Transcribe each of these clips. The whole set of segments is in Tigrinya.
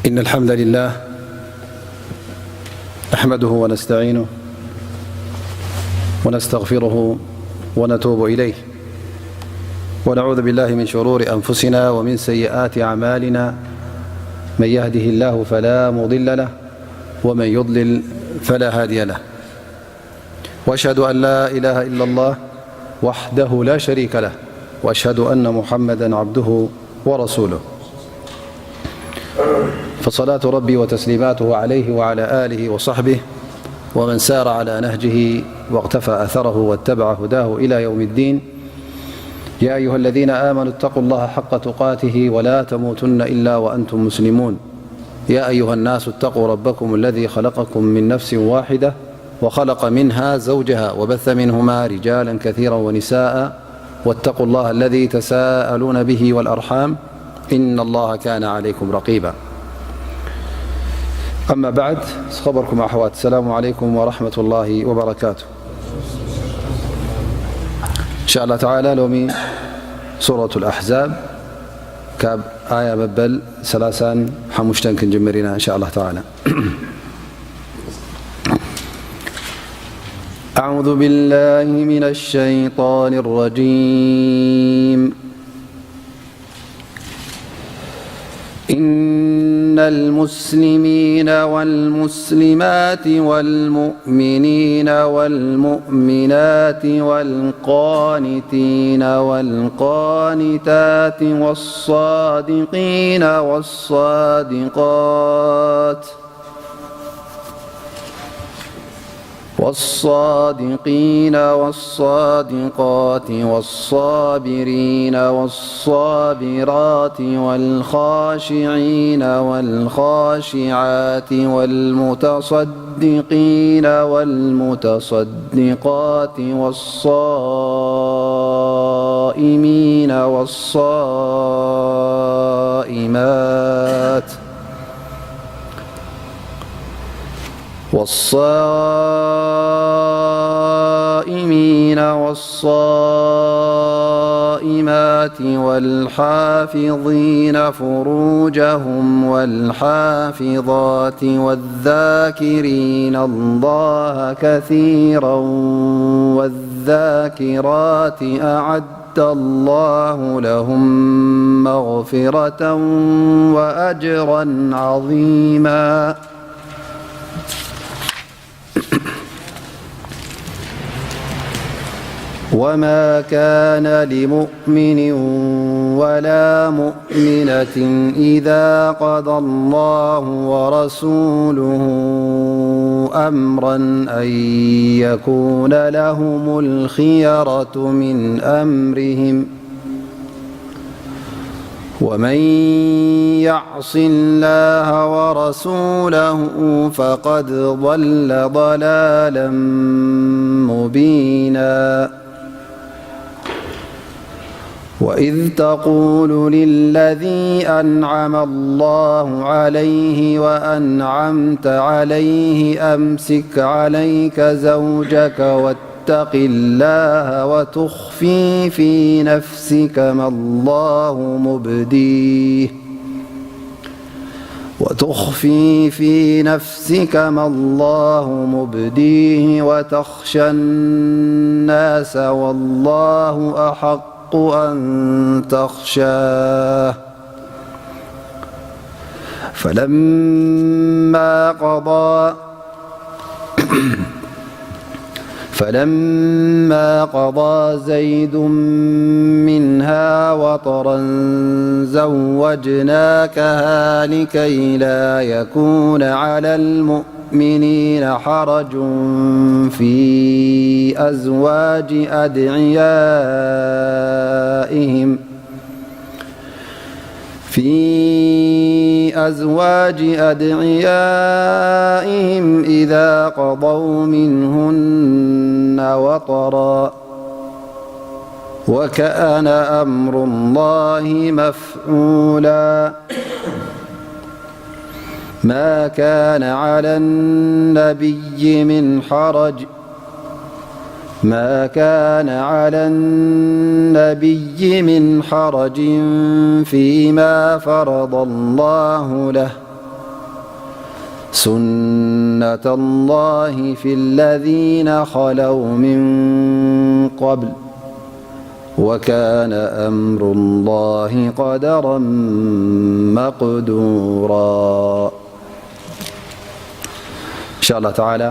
إن الحمد لله نحمده ونستعينه ونستغفره ونتوب إليه، ونعوذ بالله من شرور أنفسنا ومن سيئات أعمالنا. من يهده الله فلا مضل له، ومن يضلل فلا هادي له. وأشهد أن لا إله إلا الله وحده لا شريك له، وأشهد أن محمدا عبده ورسوله. فصلاة ربي وتسليماته عليه وعلى آله وصحبه ومن سار على نهجه واقتفى أثره واتبع هداه إلى يوم الدين. يا أيها الذين آمنوا اتقوا الله حق تقاته ولا تموتن إلا وأنتم مسلمون. يا أيها الناس اتقوا ربكم الذي خلقكم من نفس واحدة وخلق منها زوجها وبث منهما رجالا كثيرا ونساء واتقوا الله الذي تساءلون به والأرحام إن الله كان عليكم رقيبا. أما بعد، ዝኸበርኩም ኣሕዋት፣ السلام عليكم ورحمة الله وبركاته. إن شاء الله تعالى ሎሚ ሱረቱል ኣሕዛብ ካብ ኣያ መበል ሰላሳን ሓሙሽተን ክንጅምር ኢና إن شاء الله تعالى. أعوذ بالله من الشيطان الرجيم. إن المسلمين والمسلمات والمؤمنين والمؤمنات والقانتين والقانتات والصادقين والصادقات والصادقين والصادقات والصابرين والصابرات والخاشعين والخاشعات والمتصدقين والمتصدقات والصائمين والصائمات والصائمين والصائمات والحافظين فروجهم والحافظات والذاكرين الله كثيرا والذاكرات أعد الله لهم مغفرة وأجرا عظيما. وما كان لمؤمن ولا مؤمنة إذا قضى الله ورسوله أمرا أن يكون لهم الخيرة من أمرهم، ومن يعص الله ورسوله فقد ضل ضلالا مبينا. وإذ تقول للذي أنعم الله عليه وأنعمت عليه أمسك عليك زوجك واتق الله وتخفي في نفسك ما الله مبديه وتخفي في نفسك ما الله مبديه وتخشى الناس والله أحق أن تخشاه. فلما قضى فلما قضى زيد منها وطرا زوجناكها لكي لا يكون على المؤمنين حرج في أزواج أدعيائهم في أزواج أدعيائهم إذا قضوا منهن وطرا، وكان أمر الله مفعولا. ما كان على النبي من حرج ما كان على النبي من حرج فيما فرض الله له، سنة الله في الذين خلوا من قبل وكان أمر الله قدرا مقدورا. إن شاء الله تعالى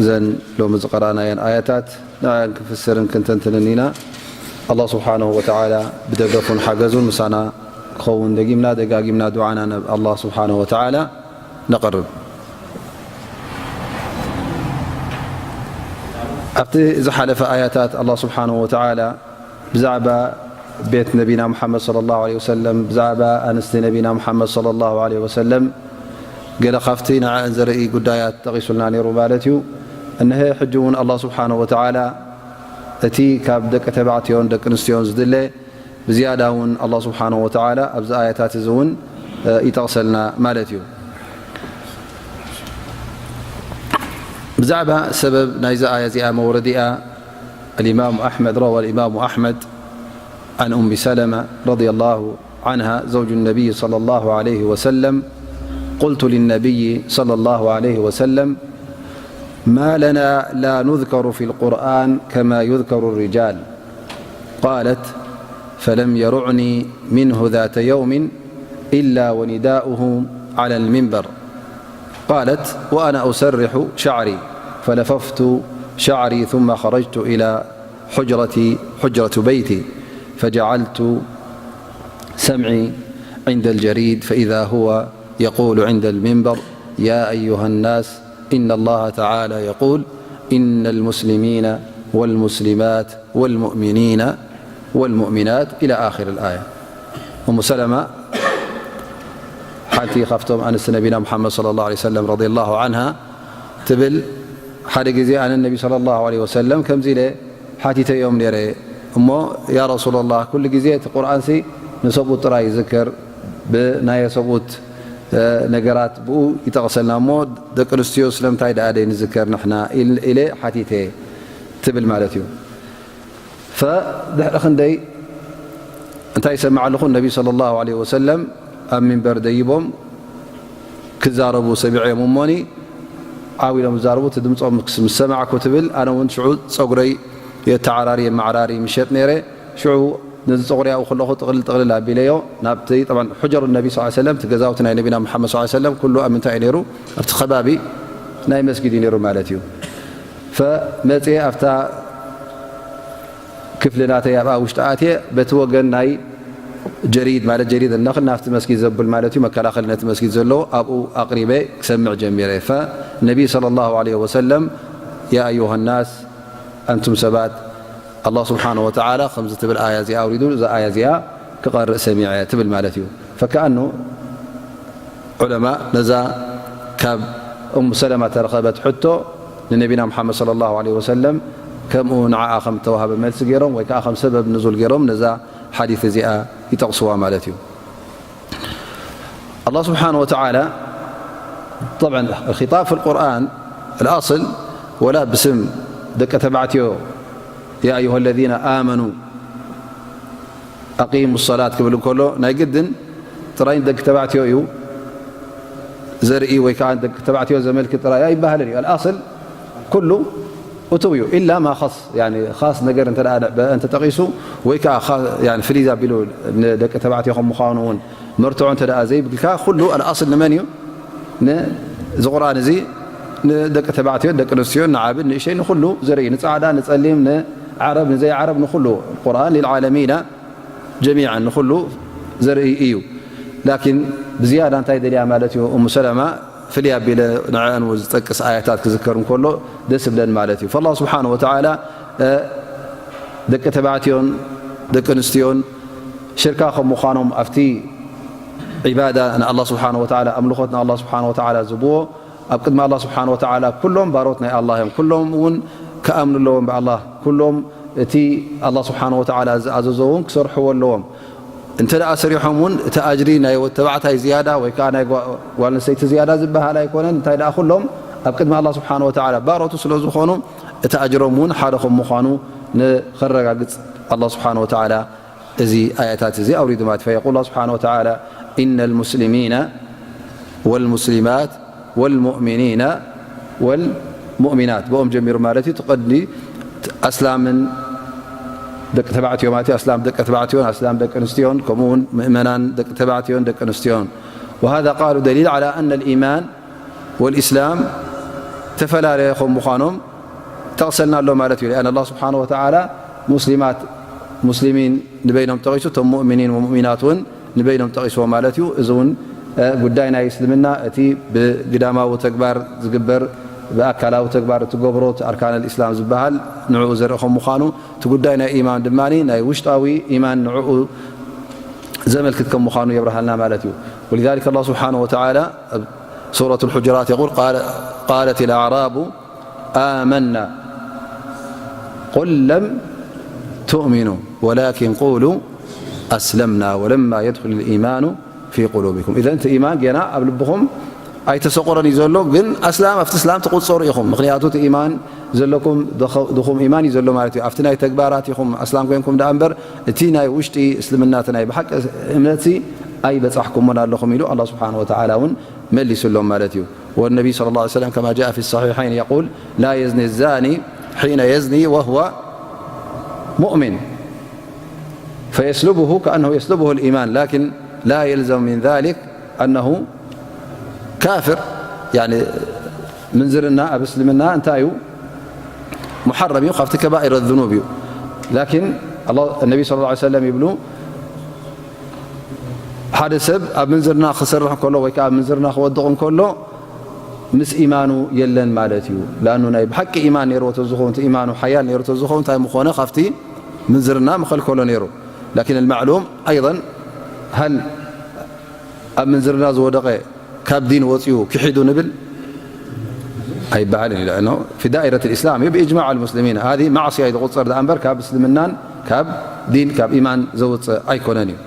እዘን ሎሚ ዝቐራእናየን ኣያታት ንዕን ክፍስርን ክንተንትንን ኢና። ኣላህ ስብሓነሁ ወተዓላ ብደገፉን ሓገዙን ምሳና ክኸውን ደጊምና ደጋጊምና ዱዓና ናብ ኣላህ ስብሓነሁ ወተዓላ ነቕርብ። ኣብቲ ዝሓለፈ ኣያታት ኣላህ ስብሓነሁ ወተዓላ ብዛዕባ ቤት ነቢና ሙሓመድ ሰለላሁ ዐለይሂ ወሰለም፣ ብዛዕባ ኣንስቲ ነቢና ሙሓመድ ሰለላሁ ዐለይሂ ወሰለም ገለ ካብቲ ንዕአን ዘርኢ ጉዳያት ጠቒሱልና ነይሩ ማለት እዩ። እነሀ ሕጂ እውን ኣላህ ስብሓነሁ ወተዓላ እቲ ካብ ደቂ ተባዕትዮን ደቂ ኣንስትዮን ዝድለ ብዝያዳ እውን ኣላህ ስብሓነሁ ወተዓላ ኣብዚ ኣያታት እዚ እውን ይጠቕሰልና ማለት እዩ። ብዛዕባ ሰበብ ናይዚ ኣያ እዚኣ መውረዲኣ الإمام أحمد، روى الإمام أحمد عن أم سلمة رضي الله عنها زوج النبي صلى الله عليه وسلم، قلت للنبي صلى الله عليه وسلم: ما لنا لا نذكر في القرآن كما يذكر الرجال؟ قالت: فلم يرعني منه ذات يوم إلا ونداؤه على المنبر. قالت: وأنا أسرح شعري، فلففت شعري ثم خرجت إلى حجرتي، حجرة بيتي، فجعلت سمعي عند الجريد، فإذا هو يقول عند المنبر: يا أيها الناس، إن الله تعالى يقول: إن المسلمين والمسلمات والمؤمنين والمؤمنات إلى آخر الآية. أم سلمة ሓንቲ ካብቶም ኣንስቲ ነቢና ሙሓመድ ሰለላሁ ዐለይሂ ወሰለም ረዲየላሁ ዐንሃ ትብል፣ ሓደ ግዜ ኣነ ነቢ ሰለላሁ ዐለይሂ ወሰለም ከምዚ ኢለ ሓቲተዮም ነይረ እሞ፣ ያ ረሱለላህ፣ ኩሉ ግዜ እቲ ቁርኣንሲ ንሰብኡት ጥራይ ይዝከር፣ ብናየ ሰብኡት ነገራት ብኡ ይጠቕሰልና እሞ፣ ደቂ ኣንስትዮ ስለምንታይ ደኣ ደይንዝከር ንሕና ኢለ ሓቲተ ትብል ማለት እዩ። ፈድሕሪ ክንደይ እንታይ ይሰምዕ ኣለኹ? ነቢ ሰለላሁ ዐለይሂ ወሰለም ኣብ ሚንበር ደይቦም ክዛረቡ ሰሚዐዮም እሞኒ ዓው ኢሎም ዝዛረቡ፣ እቲ ድምፆም ምስ ሰማዕኩ ትብል፣ ኣነ እውን ሽዑ ፀጉረይ የተዓራሪ የመዓራሪ ምሸጥ ነይረ። ሽዑ ነዚ ፀጉሪ ኣብኡ ከለኹ ጥቕልል ጥቕልል ኣቢለዮ ናብቲ፣ ጠብዓን፣ ሕጀሩ ነቢ ሰለላሁ ዐለይሂ ወሰለም፣ እቲ ገዛውቲ ናይ ነቢና ሙሓመድ ሰለላሁ ዐለይሂ ወሰለም ኩሉ ኣብ ምንታይ እዩ ነይሩ? ኣብቲ ከባቢ ናይ መስጊድ እዩ ነይሩ ማለት እዩ። ፈመፅየ ኣብታ ክፍሊ ናተይ ኣብኣ ውሽጢ ኣትየ በቲ ወገን ናይ ጀሪድ ማለት ጀሪድ እነኽል ናብቲ መስጊድ ዘብል ማለት እዩ፣ መከላኸሊ ነቲ መስጊድ ዘለዎ ኣብኡ ኣቕሪበ ክሰምዕ ጀሚረ። ፈነቢ ሰለላሁ ዐለይሂ ወሰለም ያ ኣዩሃ ናስ፣ ኣንቱም ሰባት፣ ኣላህ ስብሓነሁ ወተዓላ ከምዚ ትብል ኣያ እዚኣ ኣውሪዱ፣ እዛ ኣያ እዚኣ ክቐርእ ሰሚዐ ትብል ማለት እዩ። ፈከኣኑ ዑለማ ነዛ ካብ እሙ ሰለማ ተረኸበት ሕቶ ንነቢና ሙሓመድ ሰለላሁ ዐለይሂ ወሰለም ከምኡ ንዓኣ ከም እተዋህበ መልሲ ገይሮም ወይ ከዓ ከም ሰበብ ንዙል ገይሮም ነዛ ሓዲት እዚኣ ይጠቕስዋ ማለት እዩ። ኣላህ ስብሓነሁ ወተዓላ ጠብዓን ኺጣብ ፊል ቁርኣን ኣልኣስል ወላ ብስም ደቂ ተባዕትዮ ያ ኣዩሃ ለዚነ ኣመኑ ኣቂሙ ሰላት ክብል እንከሎ ናይ ግድን ጥራይ ንደቂ ተባዕትዮ እዩ ዘርኢ ወይ ከዓ ንደቂ ተባዕትዮ ዘመልክት ጥራይ ኣይበሃልን እዩ። ኣልኣስል ኩሉ እቱው እዩ። ኢላ ማ ኻስ፣ ያኒ ኻስ ነገር እንተ ደኣ ብአ እንተጠቒሱ ወይ ከዓ ኻ-፣ ያኒ ፍልይ ኣቢሉ ንደቂ ተባዕትዮ ከም ምዃኑ እውን መርትዖ እንተ ደኣ ዘይብልካ፣ ኩሉ ኣልኣስል ንመን እዩ? ንዚ ቁርኣን እዚ ንደቂ ተባዕትዮን ደቂ ኣንስትዮን ንዓብን ንእሸይ ንኹሉ ዘርኢ፣ ንጻዕዳ ንጸሊም ንዓረብ ንዘይዓረብ ንኹሉ፣ ቁርኣን ሊልዓለሚና ጀሚዓን ንኹሉ ዘርኢ እዩ። ላኪን ብዝያዳ እንታይ ደልያ ማለት እዩ? እሙ ሰለማ ፍልይ ኣቢለ ንዕአን እውን ዝጠቅስ ኣያታት ክዝከር እንከሎ ደስ ይብለን ማለት እዩ። ፈላህ ስብሓነ ወተዓላ ደቂ ተባዕትዮን ደቂ ኣንስትዮን ሽርካ ከም ምዃኖም ኣብቲ ዒባዳ ንኣላህ ስብሓነ ወተዓላ፣ ኣምልኾት ንኣላህ ስብሓነ ወተዓላ ዝብዎ ኣብ ቅድሚ ኣላህ ስብሓነ ወተዓላ ኩሎም ባሮት ናይ ኣላህ እዮም። ኩሎም እውን ክኣምኑ ኣለዎም ብኣላህ። ኩሎም እቲ ኣላህ ስብሓነ ወተዓላ ዝኣዘዞ እውን ክሰርሕዎ ኣለዎም። እንተ ደኣ ሰሪሖም እውን እቲ ኣጅሪ ናይ ወዲ ተባዕታይ ዝያዳ ወይ ከዓ ናይ ጓ-፣ ጓል ኣንስተይቲ ዝያዳ ዝበሃል ኣይኮነን። እንታይ ደኣ ኩሎም ኣብ ቅድሚ ኣላህ ስብሓነ ወተዓላ ባሮቱ ስለ ዝኾኑ እቲ ኣጅሮም እውን ሓደ ከም ምዃኑ ንኸረጋግጽ ኣላህ ስብሓነ ወተዓላ እዚ ኣያታት እዚ ኣውሪዱ ማለት እዩ። ፈየቁል ኣላህ ስብሓነ ወተዓላ ኢነ ልሙስሊሚነ ወልሙስሊማት والمؤمنين والمؤمنات ብኦም ጀሚሩ ማለት እዩ። ትቐዲ ኣስላምን ደቂ ተባዕትዮ ማለት እዩ። ኣስላም ደቂ ተባዕትዮን ኣስላም ደቂ ኣንስትዮን ከምኡ እውን ምእመናን ደቂ ተባዕትዮን ደቂ ኣንስትዮን። وهذا قالوا دليل على أن الإيمان والإسلام ተፈላለየ ከም ምዃኖም ጠቕሰልና ኣሎ ማለት እዩ። لأن الله سبحانه وتعالى ሙስሊማት ሙስሊሚን ንበይኖም ጠቒሱ እቶም ሙእሚኒን ወሙእሚናት እውን ንበይኖም ጠቒስዎ ማለት እዩ። እዚ እውን ጉዳይ ናይ እስልምና እቲ ብግዳማዊ ተግባር ዝግበር ብኣካላዊ ተግባር እትገብሮ ኣርካን ኣልእስላም ዝበሃል ንዕኡ ዘርኢ ከም ምዃኑ እቲ ጉዳይ ናይ ኢማን ድማ ናይ ውሽጣዊ ኢማን ንዕኡ ዘመልክት ከም ምዃኑ የብርሃልና ማለት እዩ። ولذلك الله سبحانه وتعالى ሱረት الحجرات يقول قالت الأعراب آمنا قل لم تؤمنوا ولكن قولوا أسلمنا ولما يدخل الإيمان في قلوبكم إذا እቲ ኢማን ገና ኣብ ልብኹም ኣይተሰቆረን እዩ ዘሎ ግን ኣስላም ኣብቲ እስላም ትቁፀሩ ኢኹም ምክንያቱ እቲ ኢማን ዘለኩም ድኹም ኢማን እዩ ዘሎ ማለት እዩ ኣብቲ ናይ ተግባራት ኢኹም ኣስላም ኮይንኩም ደኣ እምበር እቲ ናይ ውሽጢ እስልምና እቲ ናይ ብሓቂ እምነት ኣይበፃሕኩሞን ኣለኹም ኢሉ ኣላ ስብሓን ወተዓላ እውን መልሱሎም ማለት እዩ والنبي صلى الله عليه وسلم كما جاء في الصحيحين يقول لا يزني الزاني حين يزني وهو مؤمن فيسلبه كأنه يسلبه الإيمان لكن لا يلزم من ذلك أنه كافر يعني ምንዝርና ኣብ እስልምና እንታይ እዩ محرم እዩ ካብቲ ከባኢር الذنوب እዩ لكن النبي صلى الله عليه وسلم ይብሉ ሓደ ሰብ ኣብ ምንዝርና ክሰርሕ እንከሎ ወይ ከዓ ኣብ ምንዝርና ክወድቕ እንከሎ ምስ ኢማኑ የለን ማለት እዩ ላኑ ናይ ብሓቂ ኢማን ነይርዎ ተዝኸውን እቲ ኢማኑ ሓያል ነይሩ ተዝኸውን እንታይ ምኾነ ካብቲ ምንዝርና ምኸልከሎ ነይሩ لكن المعلوم أيضا هل ኣብ ምንዝርና ዝወደቐ ካብ ዲን ወፂኡ ክሒዱ ንብል ኣይበሃልን እዩ في دائرة الإسلام እዩ بإجماع المسلمين هذه معصية እዩ ዝቁፀር ደኣ እምበር ካብ እስልምናን ካብ ዲን ካብ ኢማን ዘውፅእ ኣይኮነን እዩ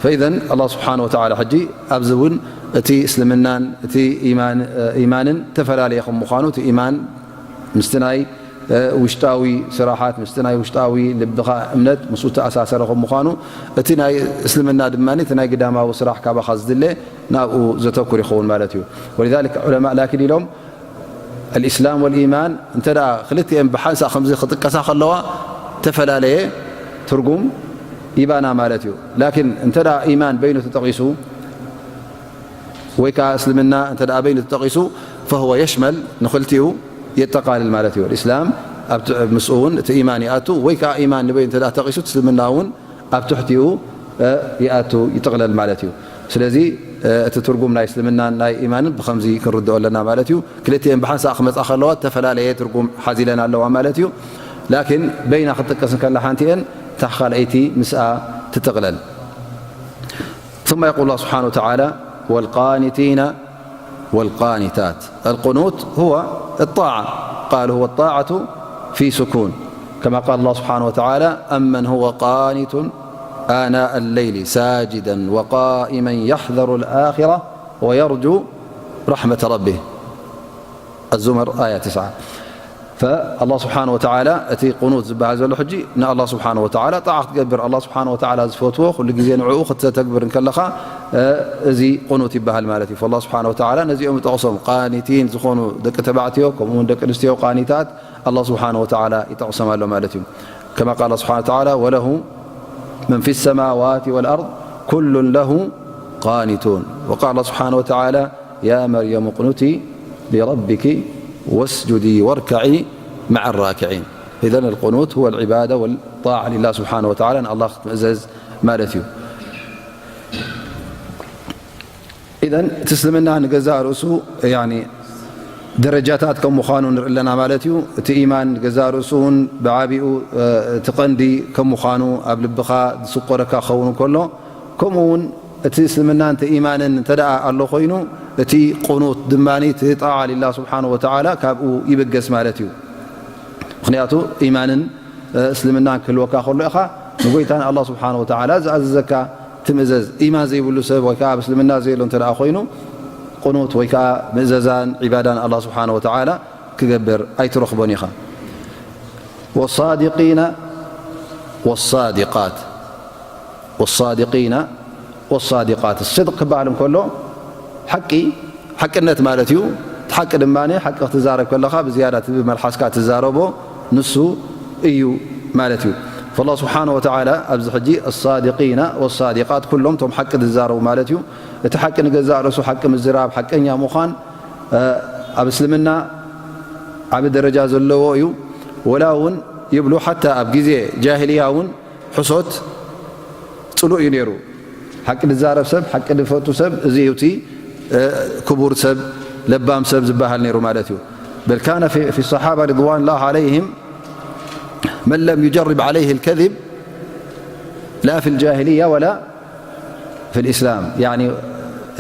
فإذا الله سبحانه وتعالى ሕጂ ኣብዚ እውን እቲ እስልምናን እቲ ኢማንን ተፈላለየ ከም ምዃኑ እቲ ኢማን ምስቲ ናይ ውሽጣዊ ስራሓት ምስቲ ናይ ውሽጣዊ ልብኻ እምነት ምስኡ ተኣሳሰረ ከም ምዃኑ እቲ ናይ እስልምና ድማ እቲ ናይ ግዳማዊ ስራሕ ካባኻ ዝድለ ናብኡ ዘተኩር ይኸውን ማለት እዩ ولذلك علماء لكن ኢሎም الإسلام والإيمان እንተ ክልቲኤን ብሓንሳእ ከምዚ ክጥቀሳ ከለዋ ተፈላለየ ትርጉም ይባና ማለት እዩ ላኪን እንተ ኢማን በይኑ ተጠቂሱ ወይ ከዓ እስልምና እንተ በይኑ ተጠቂሱ فهو يشمل ንኽልቲኡ የጠቃልል ማለት እዩ الإسلام ምስኡ እውን እቲ ኢማን ይኣቱ ወይ ከዓ ኢማን ንበይኑ እንተ ተቂሱ እስልምና እውን ኣብ ትሕቲኡ ይኣቱ ይጥቕለል ማለት እዩ ስለዚ እቲ ትርጉም ናይ እስልምናን ናይ ኢማንን ብከምዚ ክንርድኦ ኣለና ማለት እዩ ክልቲኤን ብሓንሳእ ክመፃ ከለዋ ዝተፈላለየ ትርጉም ሓዚለን ኣለዋ ማለት እዩ ላኪን በይና ክትጥቀስ እንከላ ሓንቲኤን ታሕ ካልኣይቲ ምስኣ ትጥቕለል ثم يقول الله سبحانه وتعالى والقانتين والقانتات القنوت هو الطاعة قال هو الطاعة في سكون كما قال الله سبحانه وتعالى أمن هو قانت آناء الليل ساجدا وقائما يحذر الآخرة ويرجو رحمة ربه الزمر آية تسعة فالله سبحانه وتعالى እቲ ቁኑት ዝበሃል ዘሎ ሕጂ ንኣላ ስብሓን ወተዓላ ጣዓ ክትገብር ኣላ ስብሓን ወተዓላ ዝፈትዎ ኩሉ ግዜ ንዕኡ ክተተግብር እንከለኻ እዚ ቁኑት ይበሃል ማለት እዩ ኣላ ስብሓን ወተዓላ ነዚኦም ይጠቕሶም ቃኒቲን ዝኾኑ ደቂ ተባዕትዮ ከምኡውን ደቂ ኣንስትዮ ቃኒታት ኣላ ስብሓን ወተዓላ ይጠቕሶም ኣሎ ማለት እዩ كما قال سبحانه وتعالى وله من في السماوات والأرض كل له قانتون وقال سبحانه وتعالى يا مريم اقنتي لربك واسجدي واركعي مع الراكعين إذن القنوت هو العبادة والطاعة لله سبحانه وتعالى ንኣላህ ክትምእዘዝ ማለት እዩ إذن እቲ እስልምና ንገዛእ ርእሱ ደረጃታት ከም ምዃኑ ንርኢ ኣለና ማለት እዩ እቲ ኢማን ንገዛእ ርእሱ እውን ብዓቢኡ እቲ ቀንዲ ከም ምዃኑ ኣብ ልብኻ ዝስቆረካ ክኸውን ከሎ ከምኡ እውን እቲ እስልምናን እቲ ኢማንን እንተ ደኣ ኣሎ ኮይኑ እቲ ቁኑት ድማ እቲ ጣዓ ሊላህ ስብሓን ወተዓላ ካብኡ ይብገስ ማለት እዩ ምክንያቱ ኢማንን እስልምናን ክህልወካ ከሎ ኢኻ ንጎይታ ንኣላ ስብሓን ወተዓላ ዝኣዘዘካ ትምእዘዝ ኢማን ዘይብሉ ሰብ ወይ ከዓ ኣብ እስልምና ዘየሎ እንተ ደኣ ኮይኑ ቁኑት ወይ ከዓ ምእዘዛን ዒባዳን ኣላ ስብሓን ወተዓላ ክገብር ኣይትረኽቦን ኢኻ ወሳዲቂና ወሳዲቃት ወሳዲቂና ወሳዲቃት ስድቅ ክበሃል እንከሎ ሓቂ ሓቅነት ማለት እዩ ሓቂ ድማ ሓቂ ክትዛረብ ከለኻ ብዝያዳ እቲ ብመልሓስካ ትዛረቦ ንሱ እዩ ማለት እዩ። فالله سبحانه وتعالى ኣብዚ ሕጂ الصادقين والصادقات ኩሎም ቶም ሓቂ ዝዛረቡ ማለት እዩ። እቲ ሓቂ ንገዛእ ርእሱ ሓቂ ምዝራብ ሓቀኛ ምዃን ኣብ እስልምና ዓቢ ደረጃ ዘለዎ እዩ። ወላ እውን ይብሉ ሓታ ኣብ ግዜ ጃሂልያ እውን ሕሶት ጽሉእ እዩ ነይሩ። ሓቂ ዝዛረብ ሰብ ሓቂ ዝፈቱ ሰብ እዚ እዩ እቲ ክቡር ሰብ ለባም ሰብ ዝበሃል ነይሩ ማለት እዩ። بل كان في الصحابة رضوان الله عليهم من لم يجرب عليه الكذب لا في الجاهلية ولا في الإسلام يعني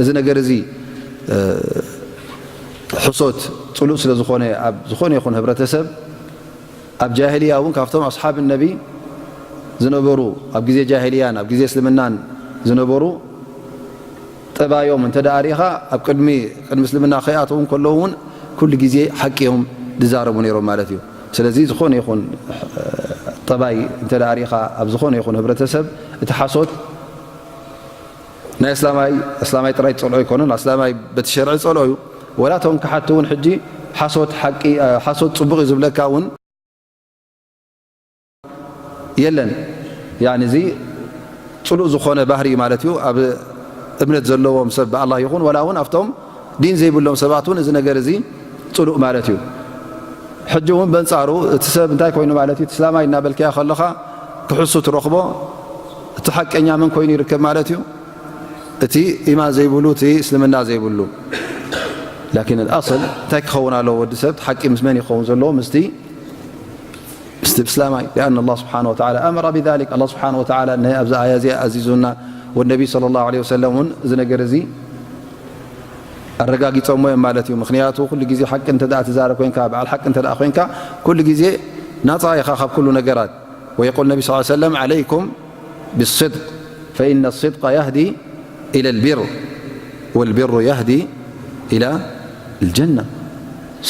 እዚ ነገር እዚ ሕሶት ጽሉእ ስለ ዝኾነ ኣብ ዝኾነ ይኹን ህብረተሰብ ኣብ ጃሂልያ እውን ካብቶም ኣስሓብ ነቢ ዝነበሩ ኣብ ግዜ ጃሂልያን ኣብ ግዜ እስልምናን ዝነበሩ ጠባዮም እንተ ደኣ ርኢኻ ኣብ ቅድሚ ቅድሚ እስልምና ከይኣተው ከለዉ እውን ኩሉ ግዜ ሓቂ እዮም ዝዛረቡ ነይሮም ማለት እዩ። ስለዚ ዝኾነ ይኹን ጠባይ እንተ ደኣ ርኢኻ ኣብ ዝኾነ ይኹን ህብረተሰብ እቲ ሓሶት ናይ እስላማይ እስላማይ ጥራይ ዝጸልኦ ኣይኮነን። እስላማይ በቲ ሸርዒ ዝጸልኦ እዩ። ወላ እቶም ክሓቲ እውን ሕጂ ሓሶት ሓቂ ሓሶት ጽቡቕ እዩ ዝብለካ እውን የለን። ያኒ እዚ ጽሉእ ዝኾነ ባህሪ እዩ ማለት እዩ። ኣብ እምነት ዘለዎም ሰብ ብኣላህ ይኹን ወላ እውን ኣብቶም ዲን ዘይብሎም ሰባት እውን እዚ ነገር እዚ ጽሉእ ማለት እዩ። ሕጂ እውን በንጻሩ እቲ ሰብ እንታይ ኮይኑ ማለት እዩ? እቲ እስላማይ እናበልካዮ ከለኻ ክሕሱ ትረኽቦ እቲ ሓቀኛ መን ኮይኑ ይርከብ ማለት እዩ? እቲ ኢማን ዘይብሉ እቲ እስልምና ዘይብሉ። ላኪን ኣልኣስል እንታይ ክኸውን ኣለዎ? ወዲ ሰብ ሓቂ ምስ መን ይኸውን ዘለዎ? ምስቲ ምስቲ እስላማይ። لأن الله سبحانه وتعالى أمر بذلك. ኣላህ ስብሓነ ወተዓላ ኣብዚ ኣያ እዚኣ ኣዚዙና፣ ወነቢ ሰለላሁ ዐለይሂ ወሰለም እውን እዚ ነገር እዚ ኣረጋጊጾሞ እዮም ማለት እዩ። ምኽንያቱ ኩሉ ግዜ ሓቂ እንተ ደኣ ትዛረብ ኮይንካ፣ በዓል ሓቂ እንተ ደኣ ኮይንካ፣ ኩሉ ግዜ ናጻ ኢኻ ካብ ኩሉ ነገራት። ويقول النبي صلى الله عليه وسلم عليكم بالصدق فإن الصدق يهدي إلى البر والبر يهدي إلى الجنة.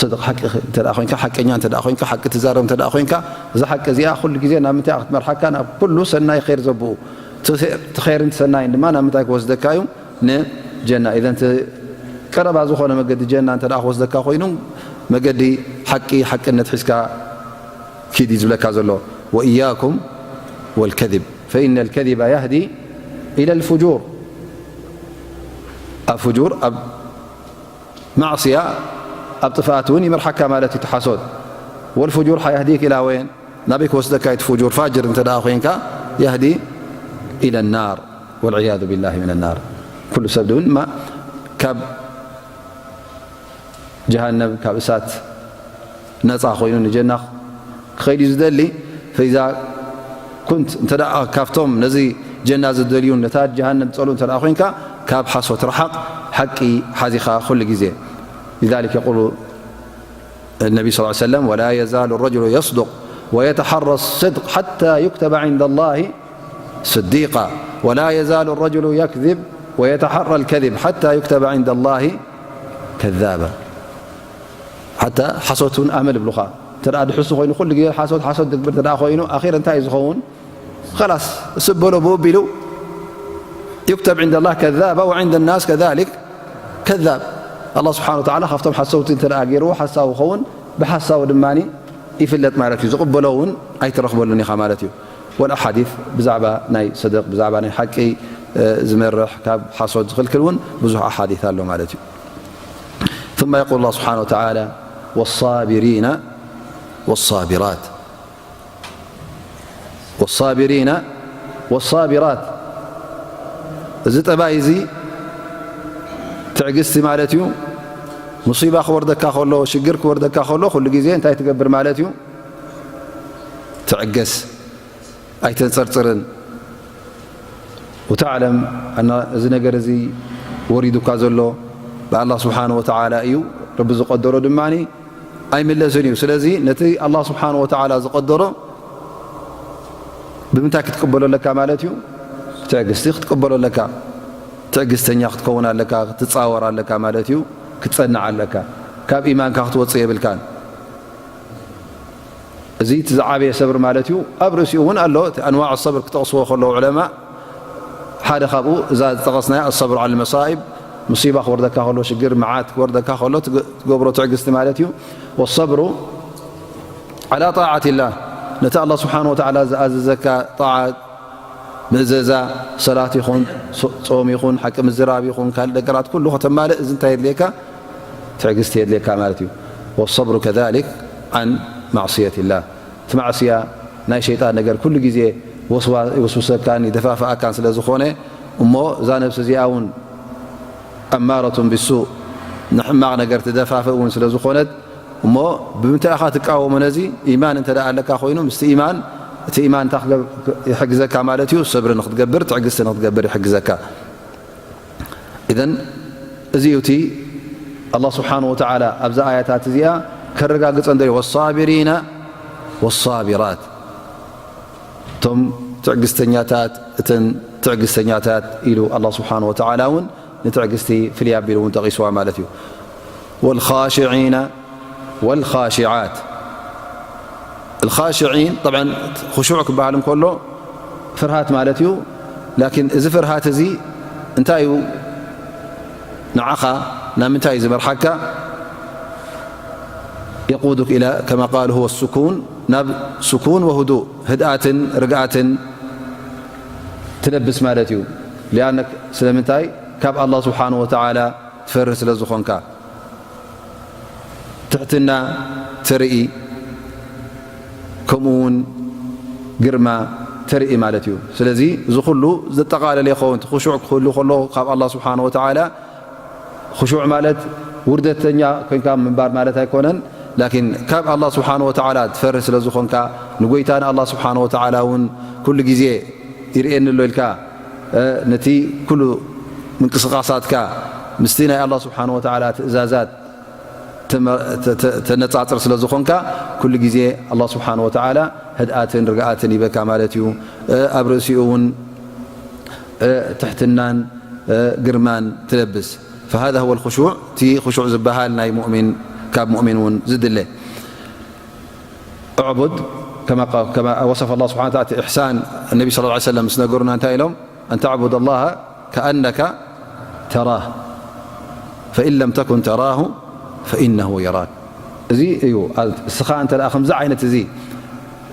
صدق ሓቂ እንተ ደኣ ኮይንካ ሓቀኛ እንተ ደኣ ኮይንካ ሓቂ ትዛረብ እንተ ደኣ ኮይንካ እዛ ሓቂ እዚኣ ኩሉ ግዜ ናብ ምንታይ ክትመርሓካ ናብ ኩሉ ሰናይ ኸይር ዘብኡ እቲ ኸይርን ሰናይን ድማ ናብ ምንታይ ክወስደካ እዩ ንጀና ኢዘን ቀረባ ዝኾነ መገዲ ጀና እንተ ደኣ ክወስደካ ኮይኑ መገዲ ሓቂ ሓቅነት ሒዝካ ኪድ እዩ ዝብለካ ዘሎ وإياكم والكذب فإن الكذب يهدي إلى الفجور ኣብ ፍጁር ኣብ ማዕስያ ኣብ ጥፍኣት እውን ይመርሓካ ማለት እዩ ተሓሶት والفجور يهديك إلى وين ናበይ ክወስደካ እቲ ፍጁር ፋጅር እንተ ደኣ ኮይንካ يهدي إلى النار والعياذ بالله من النار ኩሉ ሰብ ድማ ካብ ጀሃነም ካብ እሳት ነጻ ኮይኑ ንጀና ክኸይድ እዩ ዝደሊ። ፈኢዛ ኩንት እንተ ደኣ ካብቶም ነዚ ጀና ዝደልዩን ነታ ጀሃነም ዝጸልኡን እንተ ደኣ ኮይንካ ካብ ሓሶት ረሓቕ ሓቂ ሓዚኻ ኩሉ ግዜ። لذلك يقول النبي صلى الله عليه وسلم ولا يزال الرجل يصدق ويتحرى الصدق حتى يكتب عند الله صديقا ولا يزال الرجل يكذب ويتحرى الكذب حتى يكتب عند الله كذابا حتى ሓሶት እውን ኣመል ይብሉኻ። እንተ ደኣ ድሕሱ ኮይኑ ኩሉ ግዜ ሓሶት ሓሶት ድግብር እንተ ደኣ ኮይኑ ኣኺር እንታይ እዩ ዝኸውን? خلاص እሱ በሎ ብኡ ቢሉ يكتب عند الله كذابا وعند الناس كذلك كذاب. ኣላህ ስብሓነ ወተዓላ ካብቶም ሓሰውቲ እንተ ደኣ ገይርዎ ሓሳዊ ይኸውን፣ ብሓሳዊ ድማ ይፍለጥ ማለት እዩ። ዝቕበሎ እውን ኣይትረኽበሉን ኢኻ ማለት እዩ። والأحاديث ብዛዕባ ናይ ሰድቕ ብዛዕባ ናይ ሓቂ ዝመርሕ ካብ ሓሶት ዝኽልክል እውን ብዙሕ ኣሓዲት ኣሎ ማለት እዩ። ثم يقول الله سبحانه وتعالى والصابرين والصابرات والصابرين والصابرات እዚ ጠባይ እዚ ትዕግስቲ ማለት እዩ። ሙሲባ ክወርደካ ከሎ ሽግር ክወርደካ ከሎ ኩሉ ግዜ እንታይ ትገብር ማለት እዩ? ትዕገስ ኣይተንጸርጽርን። وتعلم أن እዚ ነገር እዚ ወሪዱካ ዘሎ ብኣላህ ስብሓን ወተዓላ እዩ። ረቢ ዝቐደሮ ድማ ኣይምለስን እዩ። ስለዚ ነቲ ኣላህ ስብሓን ወተዓላ ዝቐደሮ ብምንታይ ክትቅበሎ ኣለካ ማለት እዩ? ትዕግስቲ ክትቅበሎ ኣለካ። ትዕግስተኛ ክትከውን ኣለካ፣ ክትጻወር ኣለካ ማለት እዩ። ክትጸንዕ ኣለካ። ካብ ኢማንካ ክትወጽእ የብልካን። እዚ እቲ ዝዓበየ ሰብር ማለት እዩ። ኣብ ርእሲኡ እውን ኣሎ እቲ ኣንዋዕ ሰብር ክጠቕስዎ ከለዉ ዑለማ ሓደ ካብኡ እዛ ዝጠቐስናያ ኣሰብር ዓለ መሳኢብ ሙሲባ ክወርደካ ከሎ፣ ሽግር መዓት ክወርደካ ከሎ ትገ-፣ ትገብሮ ትዕግስቲ ማለት እዩ። ወሰብሩ ዓላ ጣዓት ላህ፣ ነቲ ኣላህ ስብሓን ወተዓላ ዝኣዘዘካ ጣዓት ምእዘዛ፣ ሰላት ይኹን፣ ጾ-፣ ጾም ይኹን፣ ሓቂ ምዝራብ ይኹን፣ ካልእ ነገራት ኩሉ ከተማልእ፣ እዚ እንታይ የድልየካ? ትዕግስቲ የድልየካ ማለት እዩ። ወሰብሩ ከዛሊክ ዓን ማዕስየት ላህ፣ እቲ ማዕስያ ናይ ሸይጣን ነገር ኩሉ ግዜ ወስዋ-፣ ይወስውሰካን ይደፋፍኣካን ስለ ዝኾነ፣ እሞ እዛ ነብሲ እዚኣ እውን ኣማረቱን ቢሱእ፣ ንሕማቕ ነገር ትደፋፍእ እውን ስለ ዝኾነት፣ እሞ ብምንታይ ኢኻ ትቃወሞ ነዚ? ኢማን እንተ ደኣ ኣለካ ኮይኑ፣ ምስቲ ኢማን፣ እቲ ኢማን እንታይ ክገብ-፣ ይሕግዘካ ማለት እዩ? ሰብሪ ንክትገብር፣ ትዕግስቲ ንክትገብር ይሕግዘካ። ኢዘን እዚ እዩ እቲ ኣላህ ስብሓን ወተዓላ ኣብዛ ኣያታት እዚኣ ከረጋግጸን ደልዩ፣ ወሳቢሪና ወሳቢራት፣ እቶም ትዕግስተኛታት፣ እተን ትዕግስተኛታት ኢሉ ኣላህ ስብሓን ወተዓላ እውን ንትዕግስቲ ፍልይ ኣቢሉ እውን ጠቒስዋ ማለት እዩ። ወልኻሽዒና ወልኻሽዓት። ልኻሽዒን፣ ጠብዓን፣ ኹሹዕ ክበሃል እንከሎ ፍርሃት ማለት እዩ። ላኪን እዚ ፍርሃት እዚ እንታይ እዩ? ንዓኻ ናብ ምንታይ እዩ ዝመርሓካ? የቁዱክ ኢላ፣ ከማ ቃል፣ ሁወ ሱኩን፣ ናብ ሱኩን ወህዱእ፣ ህድኣትን ርግኣትን ትለብስ ማለት እዩ። ሊኣነክ፣ ስለምንታይ? ካብ ኣላህ ስብሓን ወተዓላ ትፈርህ ስለ ዝኾንካ። ትሕትና ተርኢ፣ ከምኡ እውን ግርማ ተርኢ ማለት እዩ። ስለዚ እዚ ኩሉ ዘጠቓለለ ይኸውን። እቲ ኹሹዕ ክህሉ ከሎ ካብ ኣላህ ስብሓን ወተዓላ፣ ኹሹዕ ማለት ውርደተኛ ኮይንካ ምንባር ማለት ኣይኮነን፣ ላኪን ካብ ኣላህ ስብሓን ወተዓላ ትፈርህ ስለ ዝኾንካ፣ ንጎይታ ንኣላህ ስብሓን ወተዓላ እውን ኩሉ ግዜ ይርእየኒ ኣሎ ኢልካ፣ እ፣ ነቲ ኩሉ ምንቅስቓሳትካ ምስቲ ናይ ኣላህ ስብሓን ወተዓላ ትእዛዛት ተመ-፣ ተ-፣ ተ-፣ ተነጻጽር ስለ ዝኾንካ፣ ኩሉ ግዜ ኣላህ ስብሓን ወተዓላ ህድኣትን ርግኣትን ይበካ ማለት እዩ። እ፣ ኣብ ርእሲኡ እውን፣ እ፣ ትሕትናን፣ እ፣ ግርማን ትለብስ። فهذا هو الخشوع፣ እቲ ኹሹዕ ዝበሃል ናይ ሙእሚን፣ ካብ ሙእሚን እውን ዝድለ። اعبد كما ق-، كما وصف الله سبحانه وتعالى، እቲ ኢሕሳን፣ ነቢ ሰለላሁ ዐለይሂ ወሰለም ምስ ነገሩና እንታይ ኢሎም? أن تعبد الله كأنك تراه، فإن لم تكن تراه فإنه يراك። እዚ እዩ። እስኻ እንተ ደኣ ከምዚ ዓይነት እዚ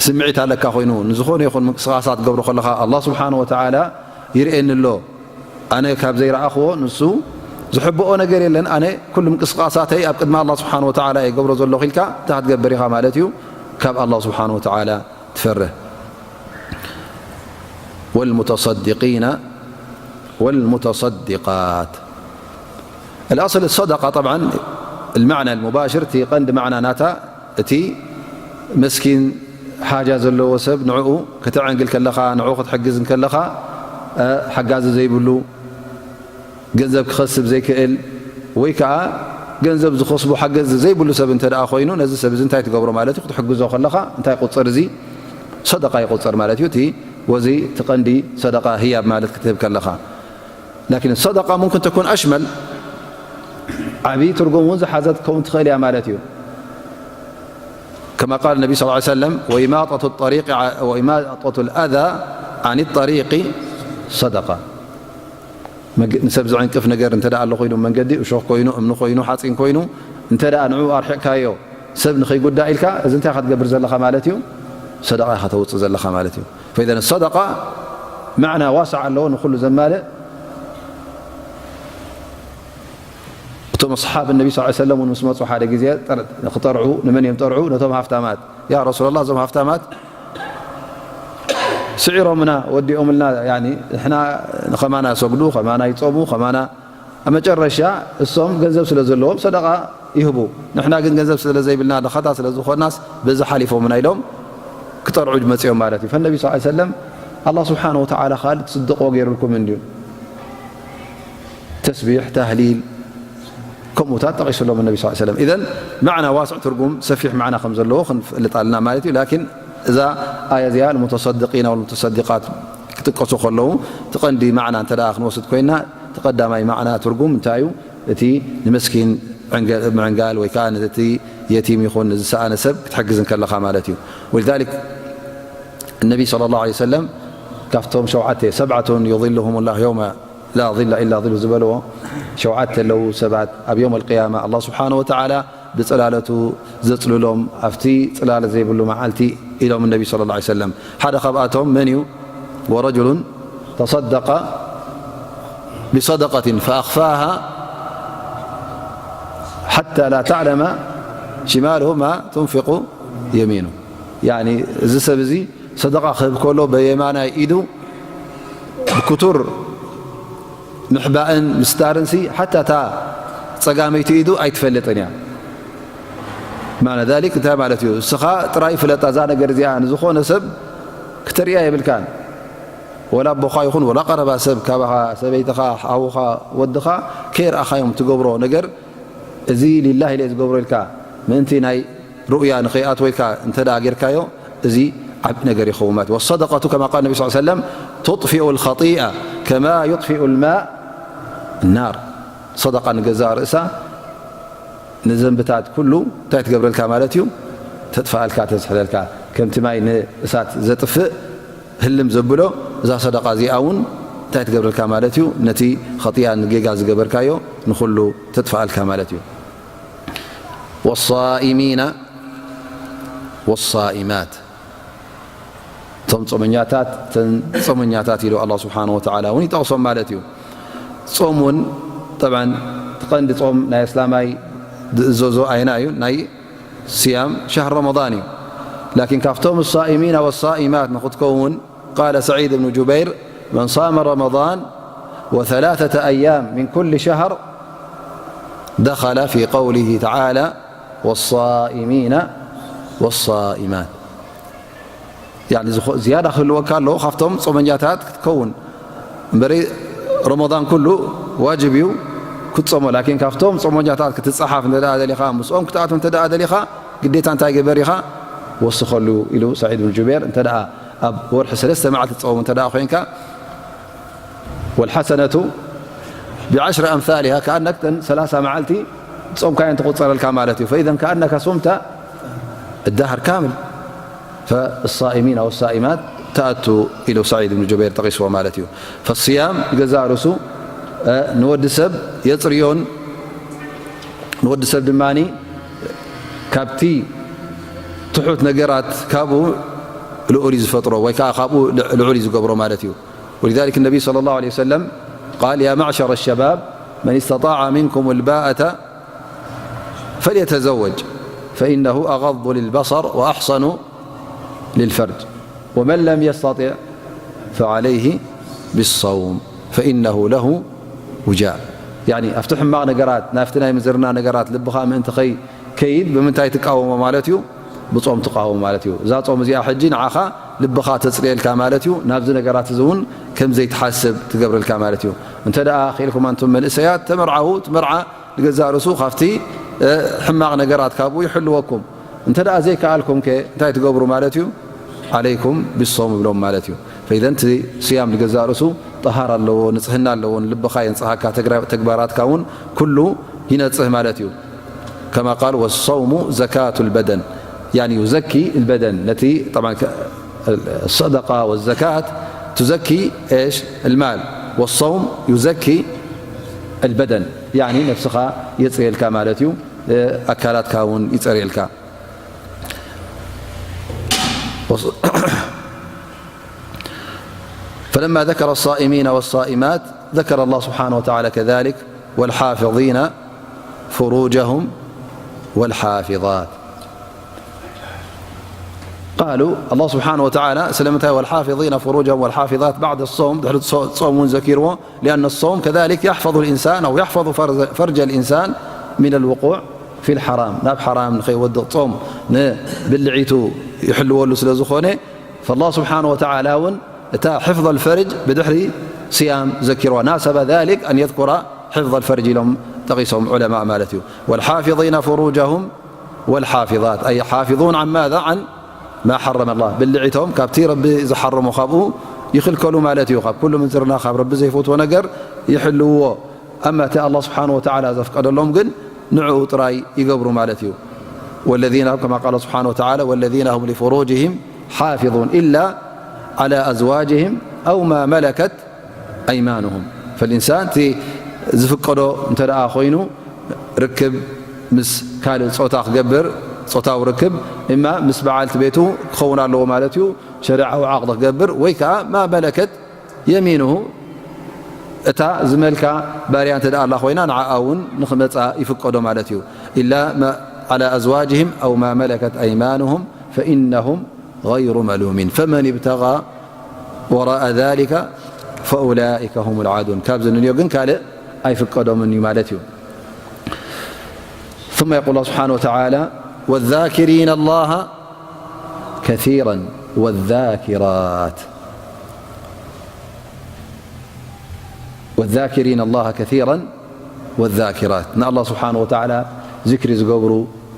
ስምዒት ኣለካ ኮይኑ፣ ንዝኾነ ይኹን ምንቅስቓሳት ትገብሮ ከለኻ፣ ኣላህ ስብሓነ ወተዓላ ይርእየኒ ኣሎ፣ ኣነ ካብ ዘይረኣኽዎ ንሱ ዝሕብኦ ነገር የለን፣ ኣነ ኩሉ ምንቅስቓሳተይ ኣብ ቅድሚ ኣላህ ስብሓነ ወተዓላ እየ ገብሮ ዘለኹ ኢልካ እንታይ ክትገብር ኢኻ ማለት እዩ? ካብ ኣላህ ስብሓነ ወተዓላ ትፈርህ። والمتصدقين والمتصدقات. الأصل الصدقة طبعا المعنى المباشر، እቲ ቀንዲ ማዕና ናታ፣ እቲ መስኪን ሓጃ ዘለዎ ሰብ ንዕኡ ከተዐንግል ከለኻ፣ ንዕኡ ክትሕግዝ እንከለኻ፣ እ፣ ሓጋዚ ዘይብሉ፣ ገንዘብ ክኸስብ ዘይክእል ወይ ከኣ ገንዘብ ዝኸስቦ ሓገዝ ዘይብሉ ሰብ እንተ ደኣ ኮይኑ፣ ነዚ ሰብ እዚ እንታይ ትገብሮ ማለት እዩ? ክትሕግዞ ከለኻ እንታይ ይቁጸር? እዚ ሰደቃ ይቁጸር ማለት እዩ። እቲ ወዚ እቲ ቀንዲ ሰደቃ ህያብ ማለት ክትህብ ከለኻ። ላኪን ሰደቃ ሙምክን ተኩን ኣሽመል፣ ዓብዪ ትርጉም እውን ዝሓዘት ክኸውን ትኽእል እያ ማለት እዩ። ከማ ቃል ነቢ ሰለላሁ ዐለይሂ ወሰለም፣ ወኢማጠቱ ጠሪቂ ዐ-፣ ወኢማጠቱ ልኣዛ ዐኒ ጠሪቂ ሰደቃ። መግ-፣ ንሰብ ዝዕንቅፍ ነገር እንተ ደኣ ኣሎ ኮይኑ፣ መንገዲ እሾኽ ኮይኑ፣ እምኒ ኮይኑ፣ ሓጺን ኮይኑ፣ እንተ ደኣ ንዕኡ ኣርሒቕካዮ፣ ሰብ ንኸይጉዳእ ኢልካ፣ እዚ እንታይ ኢኻ ትገብር ዘለኻ ማለት እዩ? ሰደቓ ኢኻ ተውጽእ ዘለኻ ማለት እዩ። ፈኢዘን ሰደቓ ማዕና ዋስዕ ኣለዎ፣ ንኹሉ ዘማልእ። እቶም ኣስሓብ ነቢ ሰለላሁ ዐለይሂ ወሰለም እውን ምስ መጹ ሓደ ግዜ ጠር-፣ ክጠርዑ፣ ንመን እዮም ጠርዑ? ነቶም ሃፍታማት። ያ ረሱለላህ፣ እዞም ሃፍታማት ስዒሮምና፣ ወዲኦምልና፣ ያኒ ንሕና ንኸማና ይሰግዱ፣ ኸማና ይጾሙ፣ ኸማና ኣብ መጨረሻ እሶም ገንዘብ ስለ ዘለዎም ሰደቓ ይህቡ። ንሕና ግን ገንዘብ ስለ ዘይብልና፣ ድኻታት ስለ ዝኾንናስ በዚ ሓሊፎምና ኢሎም ክጠርዑ መጺኦም ማለት እዩ። ፈነቢ ሰለላሁ ዐለይሂ ወሰለም፣ ኣላህ ስብሓነሁ ወተዓላ ካልእ ትስድቕዎ ገይሩልኩም እንድዩ። ተስቢሕ፣ ተህሊል፣ ከምኡታት ጠቒሱሎም ነቢ ሰለላሁ ዐለይሂ ወሰለም። ኢዘን ማዕና ዋስዕ፣ ትርጉም ሰፊሕ ማዕና ከም ዘለዎ ክንፈልጥ ኣለና ማለት እዩ። ላኪን እዛ ኣያ እዚኣ ልሙተሰድቂና ወልሙተሰድቃት ክጥቀሱ ከለዉ፣ እቲ ቀንዲ ማዕና እንተ ደኣ ክንወስድ ኮይና፣ እቲ ቀዳማይ ማዕና ትርጉም እንታይ እዩ? እቲ ንመስኪን ዕንገ-፣ ምዕንጋል ወይ ከኣ ነቲ የቲም ይኹን ንዝሰኣነ ሰብ ክትሕግዝ እንከለኻ ማለት እዩ። ወሊዛሊክ እነቢ ሰለላሁ ዐለይሂ ወሰለም ካብቶም ሸውዓተ፣ ሰብዓቱን ዩظልሁም ላህ የውመ لا ظل إلا ظله ዝበልዎ ሸውዓተ ኣለዉ ሰባት ኣብ يوم القيامة الله سبحانه وتعالى ብጽላለቱ ዘጽልሎም ኣብቲ ጽላለ ዘይብሉ መዓልቲ ኢሎም النبي صلى الله عليه وسلم። ሓደ ካብኣቶም መን እዩ؟ ورجل تصدق بصدقة فأخفاها حتى لا تعلم شماله ما تنفق يمينه. يعني እዚ ሰብ እዚ ሰደቃ ክህብ ከሎ በየማናይ ኢዱ ብክቱር ምሕባእን ምስታርን ሲ ሓታ እታ ጸጋመይቲ ኢዱ ኣይትፈልጥን እያ። ማዕና ذلك እንታይ ማለት እዩ? እስኻ ጥራይ ፍለጣ እዛ ነገር እዚኣ ንዝኾነ ሰብ ክተርእያ የብልካን። ወላ ኣቦኻ ይኹን ወላ ቀረባ ሰብ ካባኻ፣ ሰበይትኻ፣ ሓውኻ፣ ወድኻ ከየርኣኻዮም ትገብሮ ነገር እዚ ሊላሂ ኢለ ዝገብሮ ኢልካ ምእንቲ ናይ ሩእያ ንኸይኣትወልካ እንተ ደኣ ጌርካዮ፣ እዚ ዓቢ ነገር ይኸውን ማለት እዩ። والصدقة كما قال النبي صلى الله عليه وسلم تطفئ الخطيئة كما يطفئ الماء النار። ሰደቃ ንገዛእ ርእሳ ንዘንብታት ኩሉ እንታይ ትገብረልካ ማለት እዩ? ተጥፍኣልካ፣ ተዝሕለልካ። ከምቲ ማይ ንእሳት ዘጥፍእ ህልም ዘብሎ፣ እዛ ሰደቃ እዚኣ እውን እንታይ ትገብረልካ ማለት እዩ? ነቲ ኸጢኣን ጌጋ ዝገበርካዮ ንኹሉ ተጥፍኣልካ ማለት እዩ። والصائمين والصائمات እቶም ጾመኛታት፣ እተን ጾመኛታት ኢሉ ኣላህ ስብሓነሁ ወተዓላ እውን ይጠቕሶም ማለት እዩ። ጾም እውን ጠብዓን እቲ ቀንዲ ጾም ናይ እስላማይ ዝእዘዞ ኣይና እዩ፣ ናይ صيام شهر رمضان እዩ። ላኪን ካብቶም الصائمين والصائمات ንኽትከውን قال سعيد بن جبير من صام رمضان وثلاثة أيام من كل شهر دخل في قوله تعالى والصائمين والصائمات. يعني ዝያዳ ክህልወካ ኣለዎ ካብቶም ጾመኛታት ክትከውን እምበሪ ረመዳን ኩሉ ዋጅብ እዩ ክትጾሞ። ላኪን ካብቶም ጾመኛታት ክትጸሓፍ እንተ ደኣ ደሊኻ፣ ምስኦም ክትኣትው እንተ ደኣ ደሊኻ፣ ግዴታ እንታይ ግበር ኢኻ? ወስኸሉ ኢሉ ሰዒድ ብን ጁቤር። እንተ ደኣ ኣብ ወርሒ ሰለስተ መዓልቲ ትጸውም እንተ ደኣ ኮይንካ፣ والحسنة بعشر أمثالها، كأنك እተን ሰላሳ መዓልቲ ጾምካየን ትቑጸረልካ ማለት እዩ። فإذا كأنك صمت الدهر كامل. فالصائمين والصائمات ትኣቱ ኢሉ ሰዒድ ብን ጁበይር ጠቒስዎ ማለት እዩ። فالصيام ንገዛእ ርእሱ፣ እ፣ ንወዲ ሰብ የጽርዮን ንወዲ ሰብ ድማ ካብቲ ትሑት ነገራት ካብኡ ልዑል እዩ ዝፈጥሮ ወይ ከዓ ካብኡ ልዑል እዩ ዝገብሮ ማለት እዩ። ولذلك النبي صلى الله عليه وسلم قال يا معشر الشباب من استطاع منكم الباءة فليتزوج فإنه أغض للبصر وأحصن للفرج ومن لم يستطع فعليه بالصوم فإنه له وجاء. يعني ኣብቲ ሕማቕ ነገራት ናብቲ ናይ ምዝርና ነገራት ልብኻ ምእንቲ ከይ ከይድ ብምንታይ ትቃወሞ ማለት እዩ? ብጾም ትቃወሞ ማለት እዩ። እዛ ጾም እዚኣ ሕጂ ንዓኻ ልብኻ ተጽርየልካ ማለት እዩ። ናብዚ ነገራት እዚ እውን ከም ዘይትሓስብ ትገብረልካ ማለት እዩ። እንተ ደኣ ክኢልኩም ኣንቱም መንእሰያት ተመርዓዉ፣ ትመርዓ ንገዛእ ርእሱ ካብቲ፣ እ፣ ሕማቕ ነገራት ካብኡ ይሕልወኩም። እንተ ደኣ ዘይከኣልኩም ከ እንታይ ትገብሩ ማለት እዩ? ዓለይኩም ቢሶም ይብሎም ማለት እዩ። ፈኢዘን እቲ ስያም ንገዛእ ርእሱ ጠሃራ ኣለዎ፣ ንጽህና ኣለዎ፣ ንልብኻ የንጽሃካ፣ ተግራ-፣ ተግባራትካ እውን ኩሉ ይነጽህ ማለት እዩ። ከማ ቃል ወሰውሙ ዘካቱ ልበደን፣ ያኒ ዩዘኪ ልበደን፣ ነቲ ጠብዓን ከ-፣ ሰደቃ ወዘካት ቱዘኪ ኤሽ ልማል ወሰውም ዩዘኪ ልበደን፣ ያኒ ነፍስኻ የጽርየልካ ማለት እዩ፣ ኣካላትካ እውን ይጸርየልካ። فلما ذكر الصائمين والصائمات ذكر الله سبحانه وتعالى كذلك والحافظين فروجهم والحافظات. قالوا الله سبحانه وتعالى سلمتها والحافظين فروجهم والحافظات بعد الصوم، ድሕሪ ጾም እውን ዘኪርዎ، لأن الصوم كذلك يحفظ الإنسان أو يحفظ فرج، فرج الإنسان من الوقوع في الحرام، ናብ ሓራም ንኸይወድቕ ጾም ንብልዒቱ ይሕልወሉ ስለ ዝኾነ፣ فالله سبحانه وتعالى እውን እታ حفظ الفرج ብድሕሪ صيام ዘኪርዋ، ناسب ذلك أن يذكر حفظ الفرج ኢሎም ጠቒሶም ዑለማእ ማለት እዩ። والحافظين فروجهم والحافظات، أي يحافظون عن ماذا؟ عن ما حرم الله። ብልዒቶም ካብቲ ረቢ ዝሓረሞ ካብኡ ይኽልከሉ ማለት እዩ። ካብ ኩሉ ምንዝርና፣ ካብ ረቢ ዘይፈትዎ ነገር ይሕልውዎ። ኣማ እቲ ኣላህ ስብሓነ ወተዓላ ዘፍቀደሎም ግን ንዕኡ ጥራይ ይገብሩ ማለት እዩ። والذين هم، كما قال سبحانه وتعالى، والذين هم لفروجهم حافظون إلا على أزواجهم أو ما ملكت أيمانهم. ፈልኢንሳን እቲ ዝፍቀዶ እንተ ደኣ ኮይኑ ርክብ ምስ ካልእ ጾታ ክገብር፣ ጾታዊ ርክብ እማ ምስ በዓልቲ ቤቱ ክኸውን ኣለዎ ማለት እዩ። ሸሪዓዊ ዓቕዲ ክገብር ወይ ከኣ ማ መለከት የሚንሁ እታ ዝመልካ ባርያ እንተ ደኣ ኣላ ኮይና ንዓኣ እውን ንኽመጻ ይፍቀዶ ማለት እዩ። ኢላ ማ-፣ ዓላ ኣዝዋጅህም ኣው ማ መለከት ኣይማኑሁም ፈኢነሁም ገይሩ መሉሚን ፈመን ብተጋ ወራአ ዛሊከ ፈኡላኢከ ሁሙል ዓዱን። ካብዚ ንንዮ ግን ካልእ ኣይፍቀዶምን እዩ ማለት እዩ። ثم يقول الله سبحانه وتعالى: والذاكرين الله كثيرا والذاكرات. والذاكرين الله كثيرا والذاكرات. ንኣላህ ስብሓነ ወተዓላ ዚክሪ ዝገብሩ፣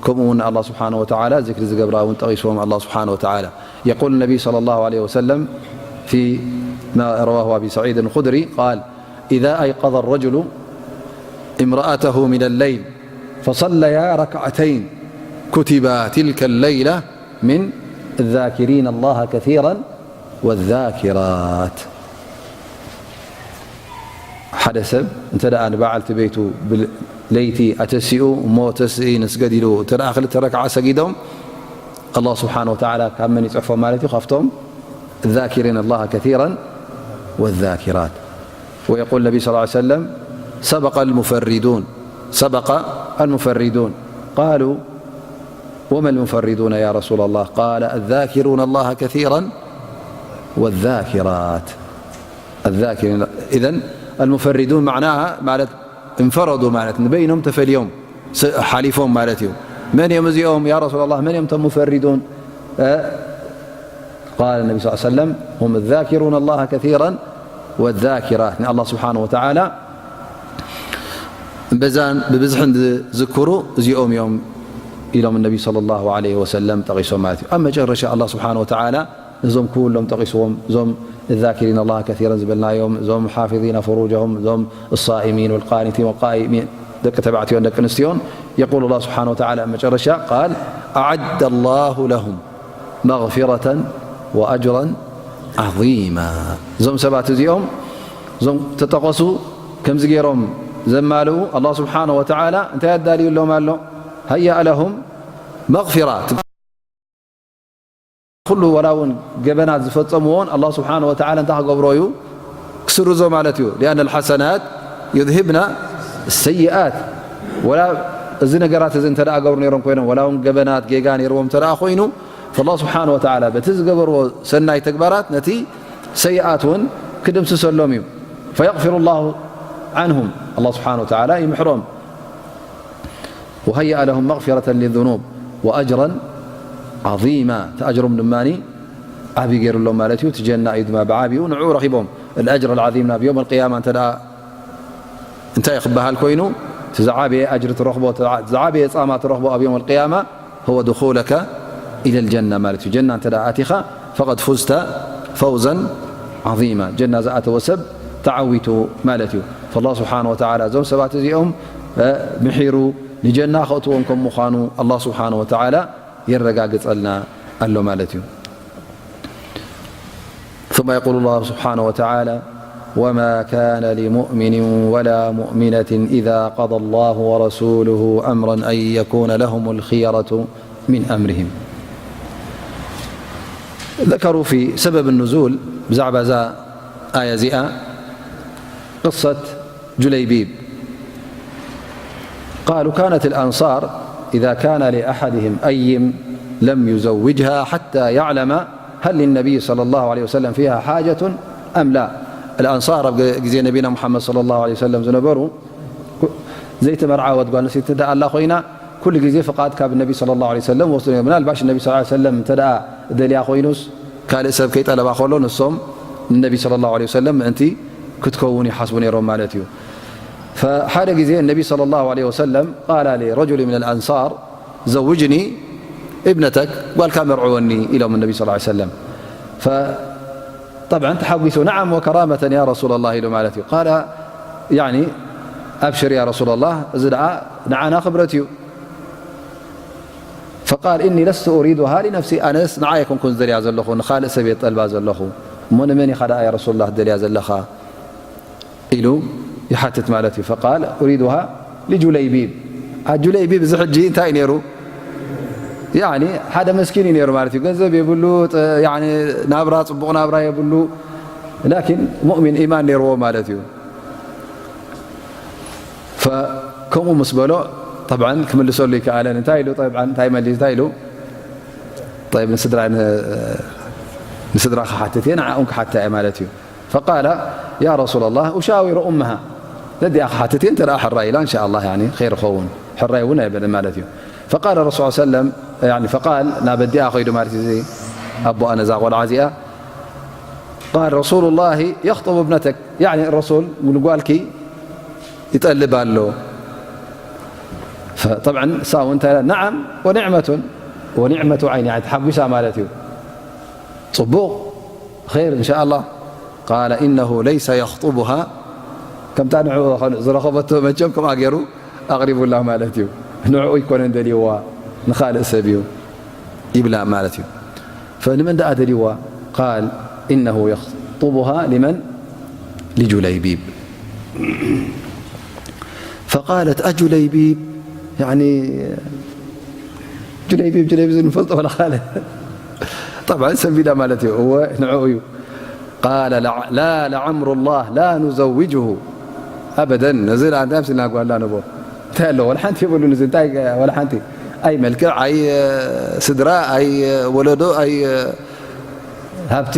ከምኡ እውን ንኣላህ ስብሓነ ወተዓላ ዚክሪ ዝገብራ እውን ጠቒስዎም ኣላህ ስብሓነ ወተዓላ። يقول النبي صلى الله عليه وسلم فيما رواه أبي سعيد الخدري قال: إذا أيقظ الرجل امرأته من الليل فصليا ركعتين كتبا تلك الليلة من الذاكرين الله كثيرا والذاكرات. ሓደ ሰብ እንተ ደኣ ንበዓልቲ ቤቱ ብለይቲ ኣተሲኡ እሞ ተስኢ ንስገድ ኢሉ እንተ ደኣ ክልተ ረክዓ ሰጊዶም ኣላህ ስብሓነ ወተዓላ ካብ መን ይጽሕፎም ማለት እዩ? ካብቶም الذاكرين الله كثيرا والذاكرات. ويقول النبي صلى الله عليه وسلم: سبق المفردون، سبق المفردون. قالوا: وما المفردون يا رسول الله؟ قال: الذاكرون الله كثيرا والذاكرات. الذاكرين. إذن المفردون معناها ማለት انفردوا ማለት ንበይኖም ተፈልዮም ስ-፣ ሓሊፎም ማለት እዩ። መን እዮም እዚኦም ያ ረሱላ ላህ? መን እዮም እቶም ሙፈሪዱን? እ? قال النبي صلى الله عليه وسلم: هم الذاكرون الله كثيرا والذاكرات. ንኣላህ ስብሓነ ወተዓላ በዛን ብብዝሕን ዝዝክሩ እዚኦም እዮም ኢሎም ነቢ ሰለላሁ ዐለይሂ ወሰለም ጠቒሶም ማለት እዩ። ኣብ መጨረሻ ኣላህ ስብሓነ ወተዓላ ነዞም ኩሎም ጠቒስዎም፣ እዞም ዛኪሪን ኣላህ ከሲረን ዝበልናዮም፣ እዞም ሓፊዚና ፍሩጀሁም፣ እዞም ሳኢሚን ወልቃኒቲን ወቃኢሚን፣ ደቂ ተባዕትዮን ደቂ ኣንስትዮን፣ የቁል ኣላህ ስብሓነ ወተዓላ ኣብ መጨረሻ ቃል፣ ኣዓደ ኣላሁ ለሁም መግፊረተን ወኣጅረን ዓዚማ። እዞም ሰባት እዚኦም፣ እዞም ተጠቐሱ፣ ከምዚ ገይሮም ዘማልኡ፣ ኣላህ ስብሓነ ወተዓላ እንታይ ኣዳልዩሎም ኣሎ? ሃይኣ ለሁም መግፊራ። ኩሉ ዋላ እውን ገበናት ዝፈጸምዎን ኣላህ ስብሓነ ወተዓላ እንታይ ክገብሮ እዩ? ክስርዞ ማለት እዩ። ሊኣነ ልሓሰናት ዩዝሂብና ሰይኣት። ወላ እዚ ነገራት እዚ እንተ ደኣ ገብሩ ነይሮም ኮይኖም፣ ወላ እውን ገበናት ጌጋ ነይርዎም እንተ ደኣ ኮይኑ፣ ፈላህ ስብሓነ ወተዓላ በቲ ዝገበርዎ ሰናይ ተግባራት ነቲ ሰይኣት እውን ክድምስሰሎም እዩ። ፈየግፊሩ ላሁ ዓንሁም፣ ኣላህ ስብሓነ ወተዓላ ይምሕሮም። ወሀይአ ለሁም መግፊረተን ሊዙኑብ ወአጅረን ዓዚማ፣ እቲ ኣጅሮም ድማ ዓብዪ ገይሩሎም ማለት እዩ። እቲ ጀና እዩ ድማ ብዓብዩ ንዕኡ ረኺቦም። ኣልኣጅር ኣልዓዚም ናብ የውም ኣልቅያማ እንተ ደኣ እንታይ ክበሃል ኮይኑ፣ እቲ ዝዓበየ ኣጅሪ ትረኽቦ፣ እቲ ዝዓበየ ጻማ ትረኽቦ ኣብ የውም ኣልቅያማ፣ هو دخولك إلى الجنة ማለት እዩ። ጀና እንተ ደኣ ኣቲኻ፣ ፈቐድ ፉዝተ ፈውዘን ዓዚማ፣ ጀና ዝኣተወ ሰብ ተዓዊቱ ማለት እዩ። ፈላህ ስብሓነ ወተዓላ እዞም ሰባት እዚኦም፣ እ፣ ምሒሩ ንጀና ከእትዎም ከም ምዃኑ ኣላህ ስብሓነ ወተዓላ የረጋግጸልና ኣሎ ማለት እዩ። ثم يقول الله سبحانه وتعالى: وما كان لمؤمن ولا مؤمنة إذا قضى الله ورسوله أمرا أن يكون لهم الخيرة من أمرهم. ذكروا في سبب النزول ብዛዕባ እዛ ኣያ እዚኣ قصة جليبيب. قالوا: كانت الأنصار إذا كان لأحدهم أيم لم يزوجها حتى يعلم هل للنبي صلى الله عليه وسلم فيها حاجة أم لا. الأنصار ኣብ ግ-، ግዜ ነቢና ሙሓመድ ሰለላሁ ዐለይሂ ወሰለም ዝነበሩ ዘይተመርዓወት ጓል ኣንስተይቲ እንተ ደኣ ኣላ ኮይና፣ ኩሉ ግዜ ፍቓድ ካብ ነቢ ሰለላሁ ዐለይሂ ወሰለም ወስዱ ነይሩ። ምናልባሽ ነቢ ሰለላሁ ዐለይሂ ወሰለም እንተ ደኣ ደልያ ኮይኑስ፣ ካልእ ሰብ ከይጠለባ ከሎ፣ ንሶም ንነቢ ሰለላሁ ዐለይሂ ወሰለም ምእንቲ ክትከውን ይሓስቡ ነይሮም ማለት እዩ። ፈሓደ ግዜ ነቢ ሰለላሁ ዐለይሂ ወሰለም ቃላ ሊረጁል ሚነል ኣንሳር፣ ዘውጅኒ እብነተክ፣ ጓልካ መርዕወኒ ኢሎም ነቢ ሰለላሁ ዐለይሂ ወሰለም። ፈ-፣ ጠብዓን ተሓጒሱ፣ ነዓም ወከራመተን ያ ረሱለላህ ኢሉ ማለት እዩ። ቃለ፣ ያኒ፣ ኣብሽር ያ ረሱለላህ፣ እዚ ደኣ ንዓና ክብረት እዩ። ፈቃል፣ እኒ ለስቱ ኡሪዱሃ ሊነፍሲ፣ ኣነስ ንዓይ ኣይኮንኩን ዝደልያ ዘለኹ፣ ንኻልእ ሰብ እየ ዝጠልባ ዘለኹ። እሞ ንመን ኢኻ ደኣ ያ ረሱለላህ ትደልያ ዘለኻ? ኢሉ ይሓትት ማለት እዩ። ፈቃል ኡሪዱሃ ሊጁለይቢብ። ኣ፣ ጁለይቢብ እዚ ሕጂ እንታይ እዩ ነይሩ? ያኒ ሓደ መስኪን እዩ ነይሩ ማለት እዩ። ገንዘብ የብሉ፣ ጥ-፣ ያኒ ናብራ፣ ጽቡቕ ናብራ የብሉ። ላኪን ሙእሚን ኢማን ነይርዎ ማለት እዩ። ፈ-፣ ከምኡ ምስ በሎ፣ ጠብዓን ክምልሰሉ ይከኣለን። እንታይ ኢሉ? ጠብዓን እንታይ መሊስ? እንታይ ኢሉ? ጠይብ፣ ንስድራ፣ ን-፣ ንስድራ ክሓትት እየ፣ ንዓኡን ክሓታ እየ ማለት እዩ። ፈቃለ፣ ያ ረሱላላህ፣ ኡሻዊሩ ኡመሃ፣ ነዲኣ ክሓትት እየ፣ እንተ ደኣ ሕራይ ኢላ፣ እንሻ ኣላህ፣ ያኒ፣ ኸይር ኸውን፣ ሕራይ እውን ኣይበልን ማለት እዩ። ፈቃለ ረሱል ሰለም፣ ያኒ፣ ፈቃል፣ ናብ ኣዲኣ ኸይዱ ማለት እዩ፣ እዚ ኣቦኣ ነዛ ቖልዓ እዚኣ። ቃል ረሱሉላሂ የኽጡቡ እብነተክ፣ ያኒ፣ ረሱል ንጓልኪ ይጠልብ ኣሎ። ፈ-፣ ጠብዓን እሳ እውን እንታይ ኢላ? ነዓም ወኒዕመቱን፣ ወኒዕመቱ ዓይኒ፣ ተሓጒሳ ማለት እዩ። ጽቡቕ፣ ኸይር፣ እንሻ ኣላህ። ቃለ ኢነሁ ለይሰ የኽጡቡሃ፣ ከምታ ንዕኡ ዝረኸበቶ መቸም ከምኣ ገይሩ ኣቕሪቡላ ማለት እዩ። ንዕኡ ኣይኮነን ደልይዋ፣ ንኻልእ ሰብ እዩ ይብላ ማለት እዩ። ፈንመን ደኣ ደልይዋ? ቃል ኢነሁ የኽጡቡሃ ሊመን? ሊጁለይቢብ። ፈቃለት ኣጁለይቢብ፣ ያኒ ጁለይቢብ፣ ጁለይቢብ ዝንፈልጦ ወላ ካልእ። ጠብዓን ሰንቢዳ ማለት እዩ። እወ፣ ንዕኡ እዩ። ቃለ ላ፣ ላ ለዓምሩላህ ላ ኑዘውጅሁ ኣበደን። ነዚ ደኣ እንታይ ኣምሲልና ጓልና ንቦ? እንታይ ኣለዎ? ወላ ሓንቲ የብሉን። እዚ እንታይ፣ ወላ ሓንቲ። ኣይ መልክዕ፣ ኣይ ስድራ፣ ኣይ ወለዶ፣ ኣይ ሃብቲ፣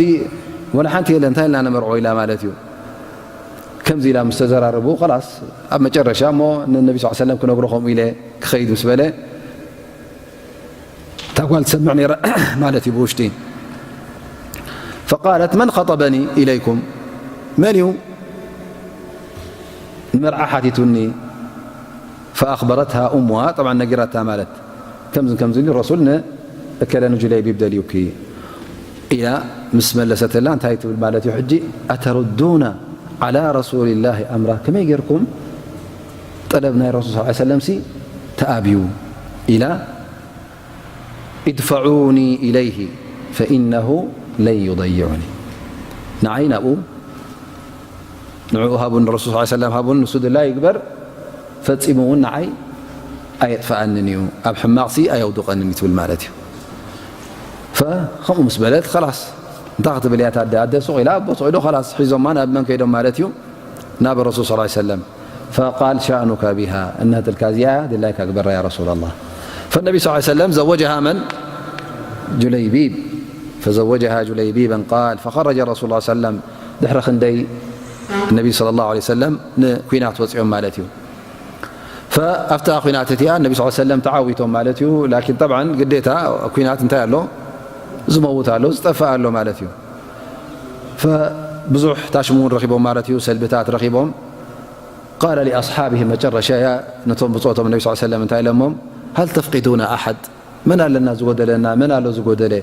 ወላ ሓንቲ የለን። እንታይ ኢልና ነመርዖ ኢላ ማለት እዩ። ከምዚ ኢላ ምስ ተዘራረቡ፣ ኸላስ ኣብ መጨረሻ እሞ ንነቢ ስ ሰለም ክነግሮ ከምኡ ኢለ ክኸይድ ምስ በለ፣ እታ ጓል ትሰምዕ ነይራ ማለት እዩ ብውሽጢ። ፈቃለት መን ኸጠበኒ ኢለይኩም፣ መን እዩ ንመርዓ ሓቲቱኒ? ፈኣኽበረትሃ ኡሙሃ፣ ጠብዓን ነጊራታ ማለት፣ ከምዝን ከምዝን ኢሉ ረሱል ንእከለ ንጁለይቢብ ደልዩኪ ኢላ ምስ መለሰትላ፣ እንታይ ትብል ማለት እዩ ሕጂ? ኣተሩዱና ዓላ ረሱሊላሂ ኣምራ፣ ከመይ ጌርኩም ጠለብ ናይ ረሱል ሰለላሁ ዐለይሂ ወሰለም ሲ ተኣብዩ ኢላ፣ ኢድፈዑኒ ኢለይሂ ፈኢነሁ ለን ዩደይዑኒ፣ ንዓይ ናብኡ፣ ንዕኡ ሃቡኒ፣ ረሱል ሰለላሁ ዐለይሂ ወሰለም ሃቡኒ፣ ንሱ ድላዩ ይግበር፣ ፈጺሙ እውን ንዓይ ኣየጥፍኣንን እዩ፣ ኣብ ሕማቕሲ ኣየውድቐንን እዩ ትብል ማለት እዩ። ፈ-፣ ከምኡ ምስ በለት፣ ኸላስ፣ እንታይ ክትብል እያ እታ ኣደ? ኣደ ሱቕ ኢላ፣ ኣቦ ሱቕ ኢሉ፣ ኸላስ፣ ሒዞማ ናብ መን ከይዶም ማለት እዩ? ናብ ረሱል ሰለላሁ ዐለይሂ ወሰለም። ፈቃል ሻእኑካ ቢሃ፣ እናትልካ እዚኣ ድላይካ ግበራ ያ ረሱላላህ። ፈነቢ ሰለላሁ ዐለይሂ ወሰለም ዘወጀሃ መን? ጁለይቢብ። ፈዘወጀሃ ጁለይቢበን ቃል ፈኸረጀ ረሱል ሰለላሁ ዐለይሂ ወሰለም። ድሕሪ ክንደይ ነቢ ሰለላሁ ዐለይሂ ወሰለም ንኲናት ወፂኦም ማለት እዩ። ፈኣብታ ኲናት እቲኣ ነቢ ሰለላሁ ዐለይሂ ወሰለም ተዓዊቶም ማለት እዩ። ላኪን ጠብዓን ግዴታ ኲናት እንታይ ኣሎ? ዝመውት ኣሎ፣ ዝጠፍእ ኣሎ ማለት እዩ። ፈብዙሕ ታሽሙ እውን ረኺቦም ማለት እዩ፣ ሰልብታት ረኺቦም። ቃለ ሊኣስሓቢሂ፣ መጨረሻ እያ ነቶም ብጾቶም ነቢ ሰለላሁ ዐለይሂ ወሰለም እንታይ ኢሎሞም? ሀል ተፍቂዱና ኣሓድ፣ መን ኣለና ዝጎደለና? መን ኣሎ ዝጎደለ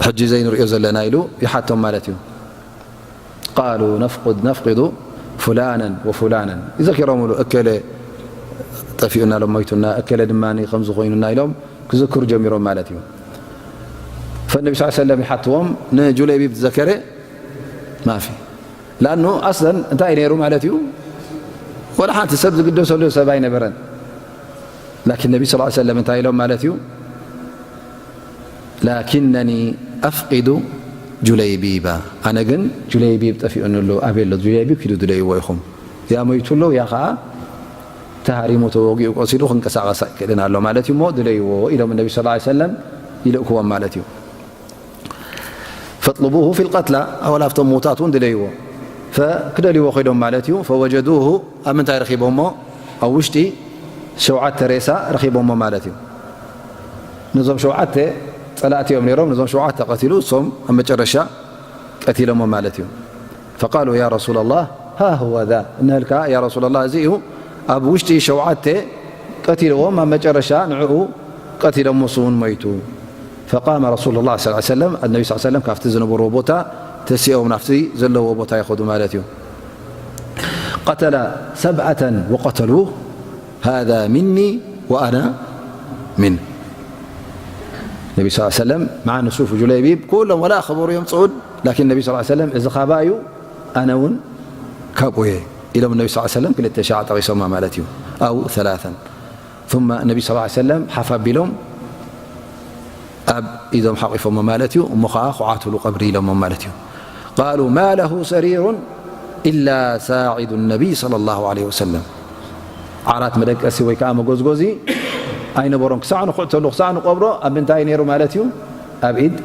ሕጂ ዘይንርእዮ ዘለና? ኢሉ ይሓቶም ማለት እዩ። ቃሉ ነፍቁድ፣ ነፍቂዱ ፉላነን ወፉላነን። ይዘኪሮምሉ፣ እከለ ጠፊኡና ኢሎም፣ ሞይቱና፣ እከለ ድማ ከምዚ ኮይኑና ኢሎም ክዝክሩ ጀሚሮም ማለት እዩ። ፈነቢ ስ ሰለም ይሓትዎም፣ ንጁለይቢብ ዝዘከረ ማፊ። ላኑ ኣስለን እንታይ ነይሩ ማለት እዩ? ወላ ሓንቲ ሰብ ዝግደሰሉ ሰብ ኣይነበረን። ላኪን ነቢ ስ ሰለም እንታይ ኢሎም ማለት እዩ? ላኪነኒ ኣፍቂዱ ጁለይቢባ፣ ኣነ ግን ጁለይቢብ ጠፊኡኒ ኣሎ፣ ኣበይ ኣሎ ጁለይቢብ? ኪዱ ድለይዎ ኢኹም፣ ያ ሞይቱ ኣሎ፣ ያ ኸዓ ተሃሪሙ ተወጊኡ ቆሲሉ ክንቀሳቐስ ኣይክእልን ኣሎ ማለት እዩ፣ እሞ ድለይዎ ኢሎም ነቢ ስ ሰለም ይልእክዎም ማለት እዩ። ፈጥልቡሁ ፊል ቀትላ፣ ኣወል ኣብቶም ምውታት እውን ድለይዎ። ፈክደልይዎ ከይዶም ማለት እዩ። ፈወጀዱሁ፣ ኣብ ምንታይ ረኺቦሞ? ኣብ ውሽጢ ሸውዓተ ሬሳ ረኺቦሞ ማለት እዩ። ነዞም ሸውዓተ ጸላእቲ እዮም ነይሮም፣ ነዞም ሸውዓተ ቀቲሉ፣ እሶም ኣብ መጨረሻ ቀቲሎሞ ማለት እዩ። ፈቃሉ ያ ረሱላላህ ሃ ሁወ ዛ፣ እንህልካ ያ ረሱላላህ፣ እዚ እዩ ኣብ ውሽጢ ሸውዓተ ቀቲልዎም፣ ኣብ መጨረሻ ንዕኡ ቀቲሎም፣ ንሱ እውን ሞይቱ። ፈቃመ ረሱሉላህ ሰለላሁ ዐለይሂ ወሰለም፣ ነቢ ሰለላሁ ዐለይሂ ወሰለም ካብቲ ዝነበርዎ ቦታ ተሲኦም ናብቲ ዘለዎ ቦታ ይኸዱ ማለት እዩ። ቀተለ ሰብዐተን ወቀተሉህ ሃዛ ሚኒ ወኣና ሚን። ነቢ ሰለላሁ ዐለይሂ ወሰለም መዓ ንሱፍ ጁለይቢብ ኩሎም ወላ ከበሮ የምፅኡን፣ ላኪን ነቢ ሰለላሁ ዐለይሂ ወሰለም እዚ ካባይ እዩ፣ ኣነ እውን ኣብኡ እየ ኢሎም ነቢ ስ ሰለም ክልተ ሻዕ ጠቒሶማ ማለት እዩ። ኣው ثلاثا ثم ነቢ ስ ሰለም ሓፍ ኣቢሎም ኣብ ኢዶም ሓቂፎሞ ማለት እዩ። እሞ ከዓ ኩዓትሉ ቀብሪ ኢሎሞ ማለት እዩ። قالوا ما له سرير إلا ساعد النبي صلى الله عليه وسلم ዓራት መደቀሲ ወይ ከዓ መጎዝጎዚ ኣይነበሮን። ክሳዕ ንኩዕተሉ ክሳዕ ንቆብሮ ኣብ ምንታይ ነይሩ ማለት እዩ? ኣብ ኢድ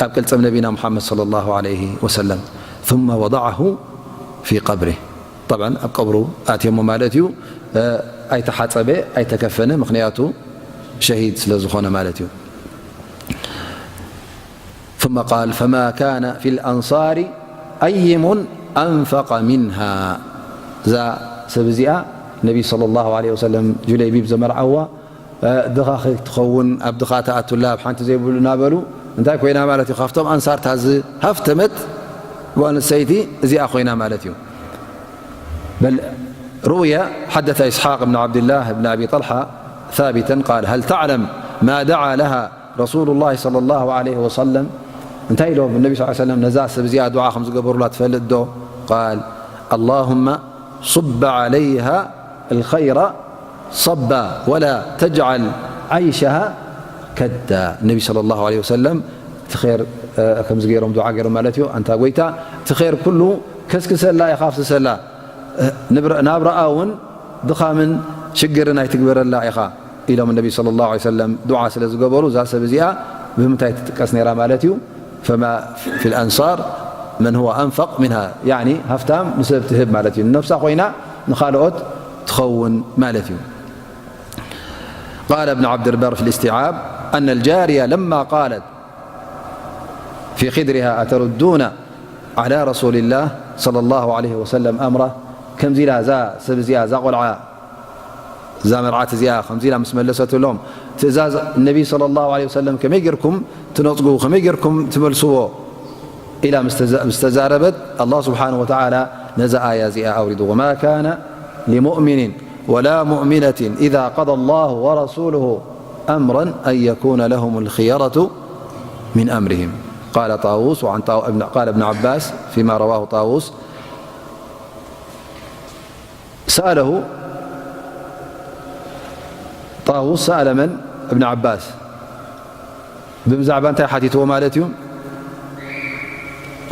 ኣብ ቅልጽም ነቢና ሙሓመድ صلى الله عليه وسلم ثم وضعه في قبره طبعا ኣብ ቀብሩ ኣትየሞ ማለት እዩ። ኣይተሓጸበ ኣይተከፈነ ምክንያቱ ሸሂድ ስለ ዝኾነ ማለት እዩ። ثم قال فما كان في الأنصار أيم أنفق منها እዛ ሰብ እዚኣ ነቢ صلى الله عليه وسلم ጁለይቢብ ዘመርዓዋ ድኻ ክትኸውን ኣብ ድኻ ተኣቱላ ኣብ ሓንቲ ዘይብሉ እናበሉ እንታይ ኮይና ማለት እዩ? ካብቶም ኣንሳር እታ ዝሃፍተመት ጓል ኣንስተይቲ እዚኣ ኮይና ማለት እዩ። بل روي حدث إسحاق بن عبد الله بن أبي طلحة ثابتا قال هل تعلم ما دعا لها رسول الله صلى الله عليه وسلم እንታይ ኢሎም ነቢ ስ ሰለም ነዛ ሰብ እዚኣ ዱዓ ከም ዝገበሩላ ትፈልጥ ዶ? قال اللهم صب عليها الخير صبا ولا تجعل عيشها كدا ነቢ صلى الله عليه وسلم እቲ ር ከምዚ ገይሮም ዱዓ ገይሮም ማለት እዩ። ኣንታ ጎይታ እቲ ር ኩሉ ከስክሰላ ኢኻ ኣፍስሰላ ናብራኣ እውን ድኻምን ሽግርን ኣይትግበረላ ኢኻ ኢሎም ነቢ صلى الله عليه وسلم ዱዓ ስለ ዝገበሩ እዛ ሰብ እዚኣ ብምንታይ ትጥቀስ ነይራ ማለት እዩ? فما في الأنصار من هو أنفق منها يعني ሃፍታም ንሰብ ትህብ ማለት እዩ። ንነብሳ ኮይና ንኻልኦት ትኸውን ማለት እዩ። قال ابن عبد البر في الاستيعاب أن الجارية لما قالت في خدرها أتردون على رسول الله صلى الله عليه وسلم أمره ከምዚ ኢላ እዛ ሰብ እዚኣ እዛ ቆልዓ እዛ መርዓት እዚኣ ከምዚ ኢላ ምስ መለሰትሎም ትእዛዝ ነቢ صلى الله عليه وسلم ከመይ ጌርኩም ትነጽጉ ከመይ ጌርኩም ትመልስዎ ኢላ ምስ ተዛረበት ኣላህ ስብሓንሁ ወተዓላ ነዛ ኣያ እዚኣ ኣውሪዱ وما كان لمؤمن ولا مؤمنة إذا قضى الله ورسوله أمرا أن يكون لهم الخيرة من أمرهم قال طاووس وعن قال ابن عباس فيما رواه طاووس سأله طاووس سأل من؟ ابن عباس ብብዛዕባ እንታይ ሓቲትዎ ማለት እዩ?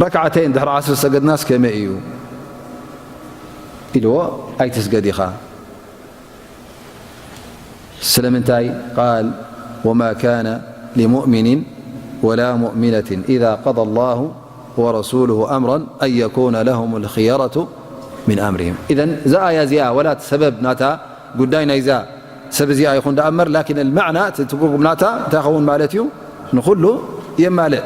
ረክዓተይን ድሕሪ ዓስር ዝሰገድናስ ከመይ እዩ ኢልዎ። ኣይትስገድ ኢኻ። ስለምንታይ? قال وما كان لمؤمن ولا مؤمنة إذا قضى الله ورسوله أمرا أن يكون لهم الخيرة من أمرهم إذن እዛ ኣያ እዚኣ ወላ እቲ ሰበብ ናታ ጉዳይ ናይዛ ሰብ እዚኣ ይኹን ደኣ እምበር ላኪን المعنى እቲ ትርጉም ናታ እንታይ ይኸውን ማለት እዩ? ንኹሉ የማልእ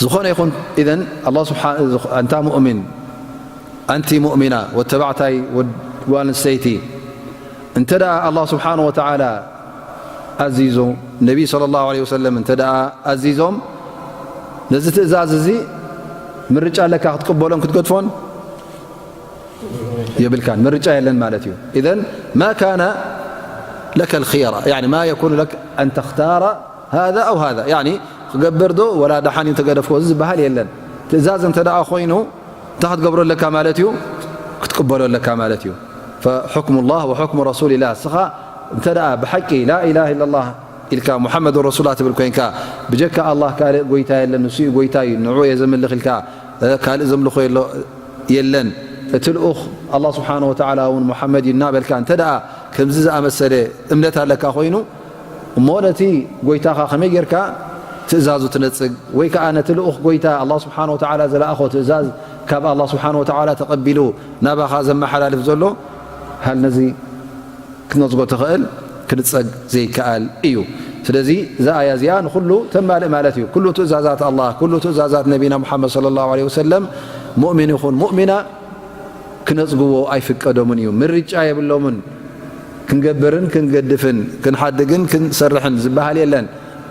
ዝኾነ ይኹን إذن الله سبحانه أنت مؤمن أنت مؤمنة ወተባዕታይ ወድ ጓል ኣንስተይቲ እንተ ደኣ الله سبحانه وتعالى ኣዚዞ ነቢ صلى الله عليه وسلم እንተ ደኣ ኣዚዞም ነዚ ትእዛዝ እዚ ምርጫ ኣለካ ክትቅበሎን ክትገድፎን የብልካን ምርጫ የለን ማለት እዩ إذن ما كان لك الخيرة يعني ما يكون لك أن تختار هذا أو هذا يعني ክገብር ዶ ወላ ደሓን እዩ ተገደፍኮ እዚ ዝበሃል የለን ትእዛዝ እንተ ደኣ ኮይኑ እንታይ ክትገብሮ ኣለካ ማለት እዩ ክትቅበሎ ኣለካ ማለት እዩ فحكم الله وحكم رسول الله እስኻ እንተ ደኣ ብሓቂ لا إله إلا الله ኢልካ ሙሓመድ ረሱላ ትብል ኮይንካ ብጀካ ኣላህ ካልእ ጎይታ የለን ንሱ እዩ ጎይታ እዩ ንዑ እየ ዘምልኽ ኢልካ ካልእ ዘምልኾ የለን እቲ ልኡኽ ኣላህ ስብሓን ወተዓላ እውን ሙሓመድ እዩ እናበልካ እንተ ደኣ ከምዚ ዝኣመሰለ እምነት ኣለካ ኮይኑ እሞ ነቲ ጎይታኻ ከመይ ጌርካ ትእዛዙ ትነጽግ ወይ ከዓ ነቲ ልኡኽ ጎይታ ኣላህ ስብሓን ወተዓላ ዝለኣኾ ትእዛዝ ካብ ኣላህ ስብሓን ወተዓላ ተቐቢሉ ናባኻ ዘመሓላልፍ ዘሎ ሃል ነዚ ክትነጽጎ ትኽእል ክንጸግ ዘይከኣል እዩ ስለዚ እዛ ኣያ እዚኣ ንኩሉ ተማልእ ማለት እዩ ኩሉ ትእዛዛት ኣላ ኩሉ ትእዛዛት ነቢና ሙሓመድ صلى الله عليه وسلم ሙእሚን ይኹን ሙእሚና ክነጽግዎ ኣይፍቀዶምን እዩ ምርጫ የብሎምን ክንገብርን ክንገድፍን ክንሓድግን ክንሰርሕን ዝበሃል የለን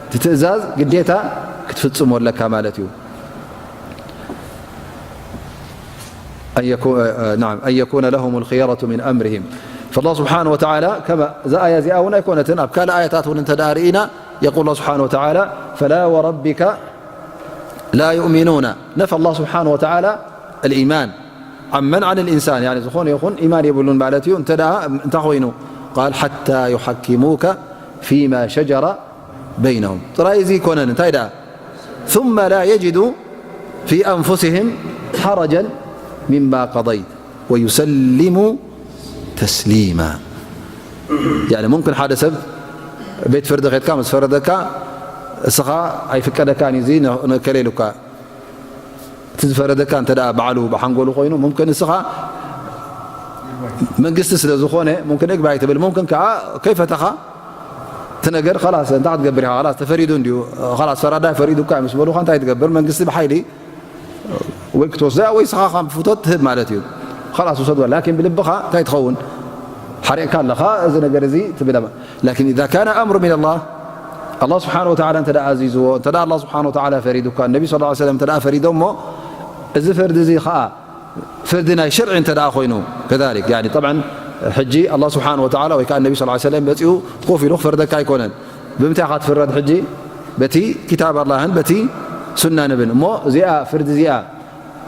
እቲ ትእዛዝ ግዴታ ክትፍጽሞ ኣለካ ማለት እዩ أن يكون لهم الخيرة من أمرهم فالله سبحانه وتعالى كما እዛ ኣያ እዚኣ እውን ኣይኮነትን ኣብ ካልእ ኣያታት እውን እንተ ደኣ ርኢና يقول الله سبحانه وتعالى فلا وربك لا يؤمنون، نفى الله سبحانه وتعالى الإيمان عمن عن الإنسان، يعني ዝኾነ ይኹን ኢማን የብሉን ማለት እዩ። እንተ ደኣ እንታይ ኮይኑ? قال حتى يحكموك فيما شجر بينهم. ጥራይ እዚ ይኮነን፣ እንታይ ደኣ? ثم لا يجدوا في أنفسهم حرجا مما قضيت ويسلموا تسليما. يعني ممكن ሓደ ሰብ ቤት ፍርዲ ኸድካ ምስ ፈረደካ፣ እስኻ ኣይፍቀደካን እዩ፣ እዚ ን-፣ ንከለ ኢሉካ። እቲ ዝፈረደካ እንተ ደኣ ባዕሉ ብሓንጎሉ ኮይኑ፣ ሙምክን እስኻ መንግስቲ ስለ ዝኾነ፣ ሙምክን እግባይ ትብል፣ ሙምክን ከኣ ከይፈተኻ እቲ ነገር ኸላስ እንታይ ክትገብር ኢኻ? ኸላስ ተፈሪዱ እንድዩ፣ ኸላስ ፈራዳይ ፈሪዱካ ምስ በሉኻ እንታይ ትገብር? መንግስቲ ብሓይሊ ወይ ክትወስዳ ወይ እስኻ ከም ፍቶት ትህብ ማለት እዩ። ኸላስ ውሰድዋ። ላኪን ብልብኻ እንታይ ትኸውን? ሓሪቕካ ኣለኻ፣ እዚ ነገር እዚ ትብል። ላኪን إذا كان أمر من الله፣ ኣላህ ስብሓነ ወተዓላ እንተ ደኣ ኣዚዝዎ፣ እንተ ደኣ ኣላህ ስብሓነ ወተዓላ ፈሪዱካ፣ ነቢ ሰለላሁ ዐለይሂ ወሰለም እንተ ደኣ ፈሪዶሞ፣ እዚ ፍርዲ እዚ ኸኣ ፍርዲ ናይ ሸርዒ እንተ ደኣ ኮይኑ፣ ከዛሊክ፣ ያኒ፣ ጠብዓን፣ ሕጂ ኣላህ ስብሓነ ወተዓላ ወይ ከኣ ነቢ ሰለላሁ ዐለይሂ ወሰለም መጺኡ ኮፍ ኢሉ ክፈርደካ ኣይኮነን። ብምንታይ ኢኻ ትፍረድ ሕጂ? በቲ ኪታብ ኣላህን በቲ ሱናን እብን። እሞ እዚኣ፣ ፍርዲ እዚኣ፣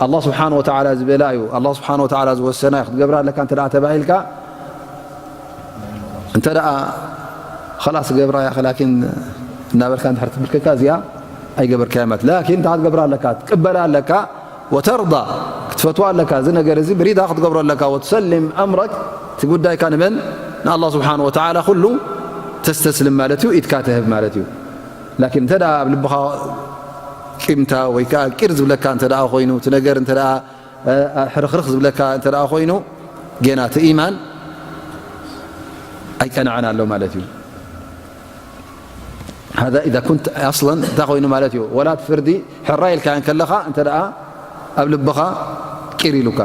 ኣላህ ስብሓነ ወተዓላ ዝበላ እዩ፣ ኣላህ ስብሓነ ወተዓላ ዝወሰና እዩ፣ ክትገብራ ኣለካ እንተ ደኣ ተባሂልካ፣ እንተ ደኣ ኸላስ ገብራ እያ፣ ላኪን እናበልካ እንድሕር ትብልከካ፣ እዚኣ ኣይገበርካያ ማለት። ላኪን እንታይ ክትገብራ ኣለካ? ትቅበላ ኣለካ፣ ወተርዳ፣ ክትፈትዋ ኣለካ፣ እዚ ነገር እዚ ብሪዳ ክትገብሮ ኣለካ፣ ወትሰሊም ኣምረክ፣ እቲ ጉዳይካ ንመን? ንኣላህ ስብሓነ ወተዓላ ኩሉ ተስተስልም ማለት እዩ፣ ኢድካ ትህብ ማለት እዩ። ላኪን እንተ ደኣ ኣብ ልብኻ ቂምታ ወይ ከኣ ቂር ዝብለካ እንተ ደኣ ኮይኑ፣ እቲ ነገር እንተ ደኣ፣ እ፣ ሕርኽርኽ ዝብለካ እንተ ደኣ ኮይኑ፣ ጌና እቲ ኢማን ኣይቀንዐን ኣሎ ማለት እዩ። هذا إذا كنت أصلًا እንታይ ኮይኑ ማለት እዩ? ወላ እቲ ፍርዲ ሕራይ ኢልካዮ እንከለኻ፣ እንተ ደኣ ኣብ ልብኻ ቂር ኢሉካ።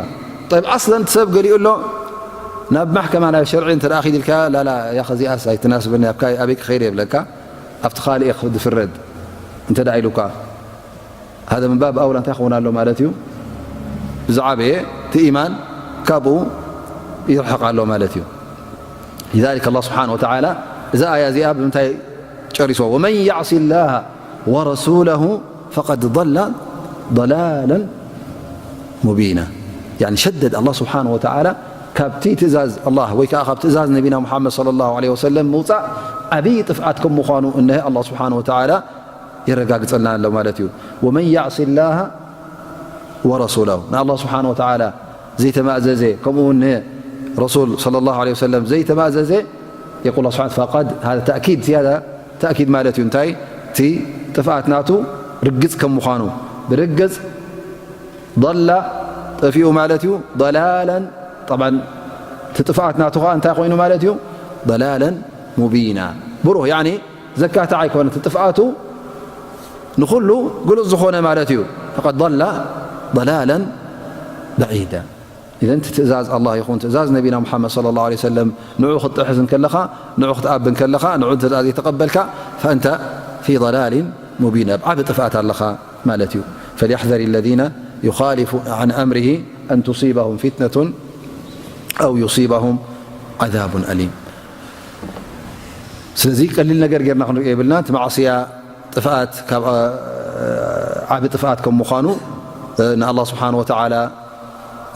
ጠይብ፣ ኣስለን እቲ ሰብ ገሊኡ ኣሎ፣ ናብ ማሕከማ ናይ ሸርዒ እንተ ደኣ ኺድ ኢልካ፣ ላላ፣ ያኸ፣ እዚኣስ ኣይትናስበኒ፣ ኣብ ካይ-፣ ኣበይ ክኸይድ እየ ይብለካ፣ ኣብቲ ካልእ እየ ክፍርድ እንተ ደኣ ኢሉካ፣ هذا من باب أولى እንታይ ክኸውን ኣሎ ማለት እዩ? ብዝዓበየ እቲ ኢማን ካብኡ ይርሕቕ ኣሎ ማለት እዩ። لذلك الله سبحانه وتعالى እዛ ኣያ እዚኣ ብምንታይ ጨሪስዎ? ومن يعص الله ورسوله فقد ضل ضلالا مبينا. يعني شدد الله سبحانه وتعالى ካብቲ ትእዛዝ ኣላህ ወይ ከኣ ካብ ትእዛዝ ነቢና ሙሓመድ ሰለላሁ ዐለይሂ ወሰለም ምውጻእ ዓብዪ ጥፍኣት ከም ምዃኑ እነሀ ኣላህ ስብሓነ ወተዓላ የረጋግጸልና ኣሎ ማለት እዩ። ومن يعص الله ورسوله ንኣላህ ስብሓነ ወተዓላ ዘይተማእዘዘ፣ ከምኡ እውን ንረሱል ሰለላሁ ዐለይሂ ወሰለም ዘይተማእዘዘ፣ የቁል ኣላህ ስብሓነ ፈቀድ፣ ሃዛ ተእኪድ፣ ዝያዳ ተእኪድ ማለት እዩ። እንታይ? እቲ ጥፍኣት ናቱ ርግጽ ከም ምዃኑ፣ ብርግጽ ضل ጠፊኡ ማለት እዩ። ضلالا፣ ጠብዓን እቲ ጥፍኣት ናቱ ኸዓ እንታይ ኮይኑ ማለት እዩ? ضلالا مبينا፣ ብሩህ፣ ያኒ ዘካትዕ ኣይኮነ፣ እቲ ጥፍኣቱ ንኹሉ ግሉጽ ዝኾነ ማለት እዩ። فقد ضل ضلالا بعيدا። ኢዘን እቲ ትእዛዝ ኣላህ ይኹን ትእዛዝ ነቢና ሙሓመድ ሰለላሁ ዐለይሂ ወሰለም ንዑ ክትጥሕስ እንከለኻ፣ ንዑ ክትኣቢ እንከለኻ፣ ንዑ እንተ ደኣ ዘይተቐበልካ፣ فأنت في ضلال مبين፣ ኣብ ዓቢ ጥፍኣት ኣለኻ ማለት እዩ። فليحذر الذين يخالفون عن أمره أن تصيبهم فتنة أو يصيبهم عذاب أليم። ስለዚ ቀሊል ነገር ጌርና ክንሪኦ የብልና። እቲ ማዕስያ ጥፍኣት ካብ፣ እ፣ ዓቢ ጥፍኣት ከም ምዃኑ፣ እ፣ ንኣላህ ስብሓነ ወተዓላ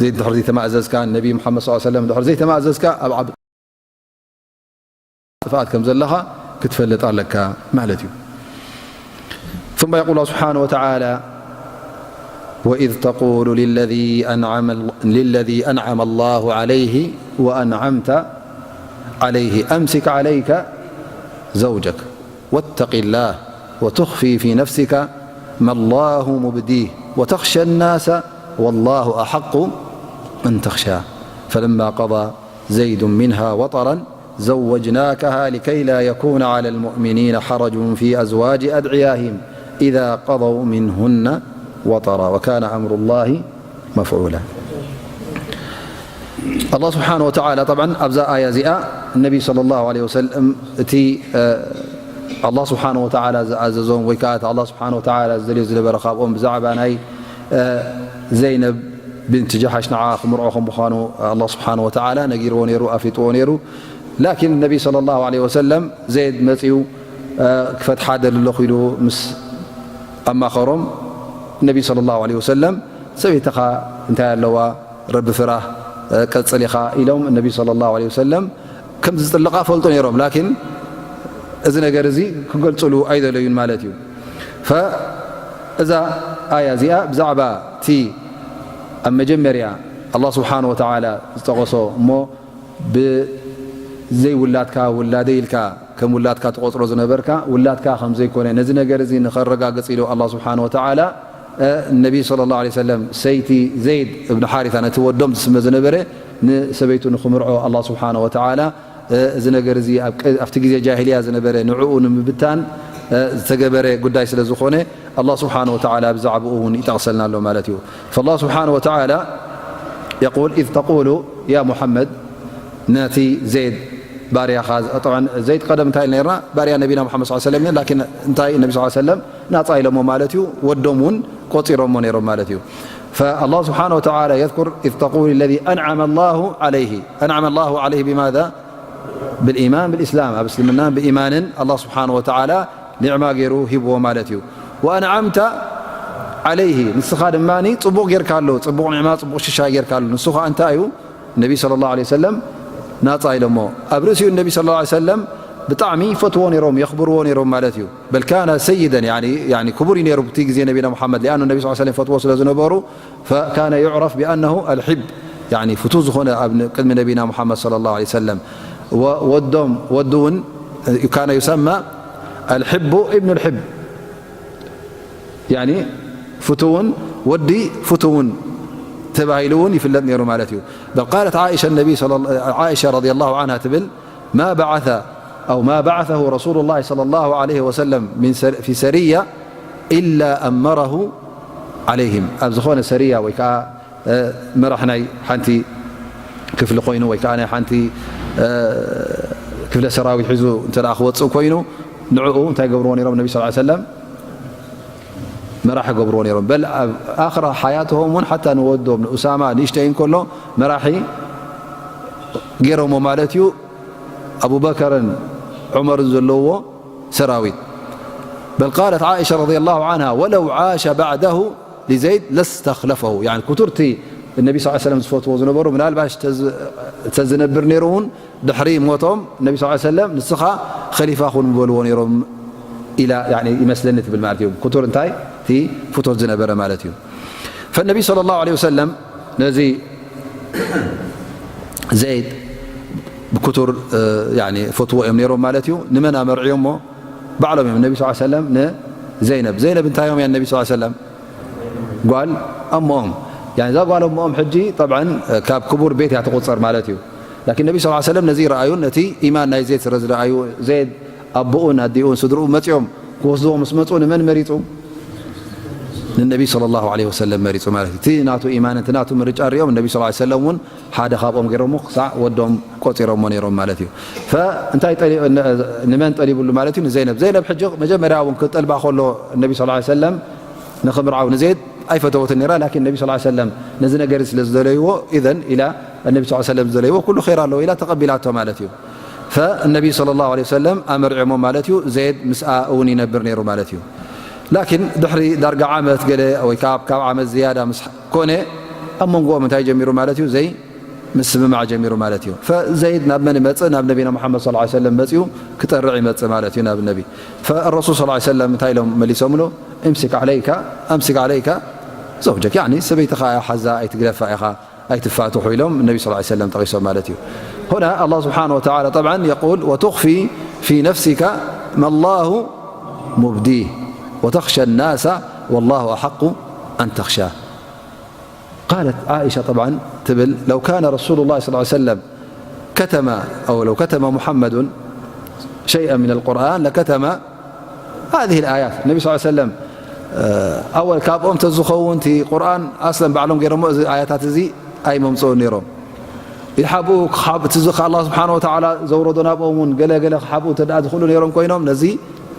ዘይ-፣ ድሕሪ ዘይተማእዘዝካ፣ ንነቢ ሙሓመድ ሰለላሁ ዐለይሂ ወሰለም ድሕሪ ዘይተማእዘዝካ ኣብ ዓቢ ጥፍኣት ከም ዘለኻ ክትፈልጥ ኣለካ ማለት እዩ። ثم يقول الله سبحانه وتعالى: وإذ تقول للذي أنعم، للذي أنعم الله عليه وأنعمت عليه أمسك عليك زوجك واتق الله وتخفي في نفسك ما الله مبديه وتخشى الناس والله أحق أن تخشاه فلما قضى زيد منها وطرا زوجناكها لكي لا يكون على المؤمنين حرج في أزواج أدعياهم إذا قضوا منهن وطرا وكان أمر الله مفعولا. ኣላህ ስብሓነ ወተዓላ፣ ጠብዓን፣ ኣብዛ ኣያ እዚኣ ነቢ ሰለላሁ ዐለይሂ ወሰለም እቲ፣ እ፣ ኣላህ ስብሓነ ወተዓላ ዝኣዘዞም ወይ ከዓ እቲ ኣላህ ስብሓነ ወተዓላ ዝደልዮ ዝነበረ ካብኦም ብዛዕባ ናይ፣ እ፣ ዘይነብ ቢንት ጀሓሽ ንዓ ክምርዖ ከም ምዃኑ ኣላህ ስብሓነ ወተዓላ ነጊርዎ ነይሩ፣ ኣፍሊጥዎ ነይሩ። ላኪን ነቢ ሰለላሁ ዐለይሂ ወሰለም ዘይድ መጺኡ፣ እ፣ ክፈትሓ ደሊ ኣለኹ ኢሉ ምስ ኣማኸሮም፣ ነቢ صلى الله عليه وسلم ሰበይትኻ እንታይ ኣለዋ፣ ረቢ ፍራህ፣ ቀጽል ኢኻ ኢሎም ነቢ صلى الله عليه وسلم ከም ዝጥልቓ ፈልጡ ነይሮም። ላኪን እዚ ነገር እዚ ክገልጽሉ ኣይደለዩን ማለት እዩ። ፈእዛ ኣያ እዚኣ ብዛዕባ እቲ ኣብ መጀመርያ ኣላህ ስብሓነ ወተዓላ ዝጠቐሶ እሞ ብዘይ ውላድካ ውላደይ ኢልካ ከም ውላድካ ትቖጽሮ ዝነበርካ ውላድካ ከም ዘይኮነ ነዚ ነገር እዚ ንኸረጋግጽ ኢሉ ኣላህ ስብሓነ ወተዓላ ነቢ ሰለላሁ ዐለይሂ ወሰለም ሰይቲ ዘይድ እብን ሓሪታ ነቲ ወዶም ዝስመ ዝነበረ ንሰበይቱ ንኽምርዖ ኣላህ ስብሓነ ወተዓላ እዚ ነገር እዚ ኣብቲ ግዜ ጃሂልያ ዝነበረ ንዕኡ ንምብታን ዝተገበረ ጉዳይ ስለ ዝኾነ ኣላህ ስብሓነ ወተዓላ ብዛዕባኡ እውን ይጠቕሰልና ኣሎ ማለት እዩ። ፈላህ ስብሓነ ወተዓላ የቁል ኢዝ ተቁሉ ያ ሙሓመድ ነቲ ዜድ ባርያኻ፣ ጠብዓን ዜድ ቀደም እንታይ ኢልና ነርና? ባርያ ነቢና ሙሓመድ ሰለላሁ ዐለይሂ ወሰለም እዩ። ላኪን እንታይ ነቢ ሰለላሁ ዐለይሂ ወሰለም ናጻ ኢሎሞ ማለት እዩ። ወዶም እውን ቆጺሮሞ ነይሮም ማለት እዩ። ፈኣላህ ስብሓነ ወተዓላ የዝኩር ኢዝ ተቁሉ ለዚ ኣንዓመ ላሁ ዐለይሂ፣ ኣንዓመ ላሁ ዐለይሂ ብማዛ ብልኢማን ብልእስላም፣ ኣብ እስልምናን ብኢማንን ኣላህ ስብሓነ ወተዓላ ኒዕማ ገይሩ ሂብዎ ማለት እዩ። ወኣንዓምተ ዐለይሂ፣ ንስኻ ድማ ጽቡቕ ጌርካሉ፣ ጽቡቕ ኒዕማ፣ ጽቡቕ ሽሻይ ጌርካሉ። ንሱ ኸኣ እንታይ እዩ? ነቢ ሰለላሁ ዐለይሂ ወሰለም ናጻ ኢሎሞ። ኣብ ርእሲኡ ነቢ ሰለላሁ ዐለይሂ ወሰለም ብጣዕሚ ይፈትዎ ነይሮም፣ የኽብርዎ ነይሮም ማለት እዩ። በል ካነ ሰይደን፣ ያኒ፣ ያኒ ክቡር እዩ ነይሩ ብቲ ግዜ ነቢና ሙሓመድ። ሊኣኑ ነቢ ሰለላሁ ዐለይሂ ወሰለም ይፈትዎ ስለ ዝነበሩ፣ ፈካነ ዩዕረፍ ቢኣነሁ ኣልሒብ፣ ያኒ ፍቱው ዝኾነ ኣብ ቅድሚ ነቢና ሙሓመድ ሰለላሁ ዐለይሂ ወሰለም። ወ-፣ ወዶም፣ ወዱ እውን ካነ ዩሰማ ኣልሒቡ ኢብኑ ልሒብ። ያኒ ፍቱውን ወዲ ፍቱውን ተባሂሉ እውን ይፍለጥ ነይሩ ማለት እዩ። በል ቃለት ዓኢሻ ነቢ ሰለ-፣ ዓኢሻ ረዲየላሁ ዓንሃ ትብል ማ በዓተ ኣው ማ በዓተሁ ረሱሉላሂ ሰለላሁ ዓለይሂ ወሰለም ሚን ሰር-፣ ፊ ሰርያ ኢላ ኣመረሁ ዓለይሂም። ኣብ ዝኾነ ሰርያ ወይ ከዓ መራሕ ናይ ሓንቲ ክፍሊ ኮይኑ ወይ ከዓ ናይ ሓንቲ ክፍለ ሰራዊት ሒዙ እንተ ደኣ ክወፅእ ኮይኑ ንዕኡ እንታይ ገብርዎ ነይሮም? ነቢ ሰለላሁ ዐለይሂ ወሰለም መራሒ ገብርዎ ነይሮም። በል ኣብ ኣኽራ ሓያትሆም እውን ሓታ ንወዶም ንኡሳማ ንእሽተይ እንከሎ መራሒ ገይሮሞ ማለት እዩ። ኣቡበከርን ዑመርን ዘለውዎ ሰራዊት። በል ቃለት ዓኢሻ ረዲየላሁ ዓንሃ ወለው ዓሸ ባዕደሁ ሊዘይድ ለስተኽለፈሁ። ያኒ ክቱርቲ ነቢ ሰለላሁ ዐለይሂ ወሰለም ዝፈትዎ ዝነበሩ ምናልባሽ ተዝ-፣ ተዝነብር ነይሩ እውን ድሕሪ ሞቶም ነቢ ሰለላሁ ዐለይሂ ወሰለም ንስኻ ኸሊፋ ኩን ምበልዎ ነይሮም ኢላ፣ ያኒ ይመስለኒ ትብል ማለት እዩ። ክቱር እንታይ እቲ ፍቶት ዝነበረ ማለት እዩ። ፈነቢ ሰለላሁ ዐለይሂ ወሰለም ነዚ ዘይድ ብክቱር፣ እ፣ ያኒ ፈትዎ እዮም ነይሮም ማለት እዩ። ንመን ኣመርዕዮሞ? ባዕሎም እዮም ነቢ ሰለላሁ ዐለይሂ ወሰለም ንዘይነብ። ዘይነብ እንታይ እዮም እያ ነቢ ሰለላሁ ዐለይሂ ወሰለም? ጓል ኣሞኦም። ያኒ እዛ ጓል ኣሞኦም ሕጂ ጠብዓን ካብ ክቡር ቤት እያ ትቑጸር ማለት እዩ። ላኪን ነቢ ሰለላሁ ዐለይሂ ወሰለም ነዚ ይረኣዩን ነቲ ኢማን ናይ ዘይድ ስለ ዝረኣዩ ዘይድ ኣቦኡን ኣዲኡን ስድርኡ መጺኦም ክወስድዎ ምስ መጹ ንመን መሪጹ? ንነቢ ሰለላሁ ዐለይሂ ወሰለም መሪጹ ማለት እዩ። እቲ ናቱ ኢማን፣ እቲ ናቱ ምርጫ ሪኦም ነቢ ሰለላሁ ዐለይሂ ወሰለም እውን ሓደ ካብኦም ገይሮሞ ክሳዕ ወዶም ቆጺሮሞ ነይሮም ማለት እዩ። ፈእንታይ ጠሊ-፣ ን-፣ ንመን ጠሊቡሉ ማለት እዩ? ንዘይነብ። ዘይነብ ሕጂ መጀመርያ እውን ክጠልባ ከሎ ነቢ ሰለላሁ ዐለይሂ ወሰለም ንኽምርዓው ንዘይድ ኣይፈተወትን ነይራ። ላኪን ነቢ ሰለላሁ ዐለይሂ ወሰለም ነዚ ነገር ስለ ዝደለይዎ ኢዘን ኢላ ነቢ ሰለላሁ ዐለይሂ ወሰለም ዝደለይዎ ኩሉ ኸይር ኣለዎ ኢላ ተቐቢላቶ ማለት እዩ። ፈነቢ ሰለላሁ ዐለይሂ ወሰለም ኣመርዕሞ ማለት እዩ። ዘይድ ምስኣ እውን ይነብር ነይሩ ማለት እዩ። ላኪን ድሕሪ ዳርጋ ዓመት ገለ ወይ ካብ፣ ካብ ዓመት ዝያዳ ምስ ኮነ ኣብ መንጎኦም እንታይ ጀሚሩ ማለት እዩ? ዘይ ምስምማዕ ጀሚሩ ማለት እዩ። ፈዘይድ ናብ መን ይመጽእ? ናብ ነቢና ሙሓመድ ሰለላሁ ዐለይሂ ወሰለም መጺኡ ክጠርዕ ይመጽእ ማለት እዩ ናብ ነቢ። ፈረሱል ሰለላሁ ዐለይሂ ወሰለም እንታይ ኢሎም መሊሶምሉ? እምሲክ ዐለይካ፣ ኣምሲክ ዐለይካ ዘውጀክ፣ ያኒ ሰበይትኻ እያ ሓዛ ኣይትግደፋ ኢኻ ኣይትፋትሑ ኢሎም ነቢ ሰለላሁ ዐለይሂ ወሰለም ጠቒሶም ማለት እዩ። هنا الله سبحانه وتعالى طبعا يقول وتخفي في نفسك ما الله مبديه وتخشى الناس والله أحق أن تخشاه. قالت عائشة طبعا ትብል لو كان رسول الله صلى الله عليه وسلم كتم أو لو كتم محمد شيئا من القرآن لكتم هذه الآيات. ነቢ ሰለላሁ ዐለይሂ ወሰለም ኣወል ካብኦም ተዝኸውን እቲ ቁርኣን ኣስለን ባዕሎም ገይሮሞ እዚ ኣያታት እዚ ኣይመምፅኡን ነይሮም። ይሓብኡ ክሓብ-፣ እቲ ዝ-፣ ኣላህ ስብሓነ ወተዓላ ዘውረዶ ናብኦም እውን ገለ ገለ ክሓብኡ እንተ ደኣ ዝኽእሉ ነይሮም ኮይኖም ነዚ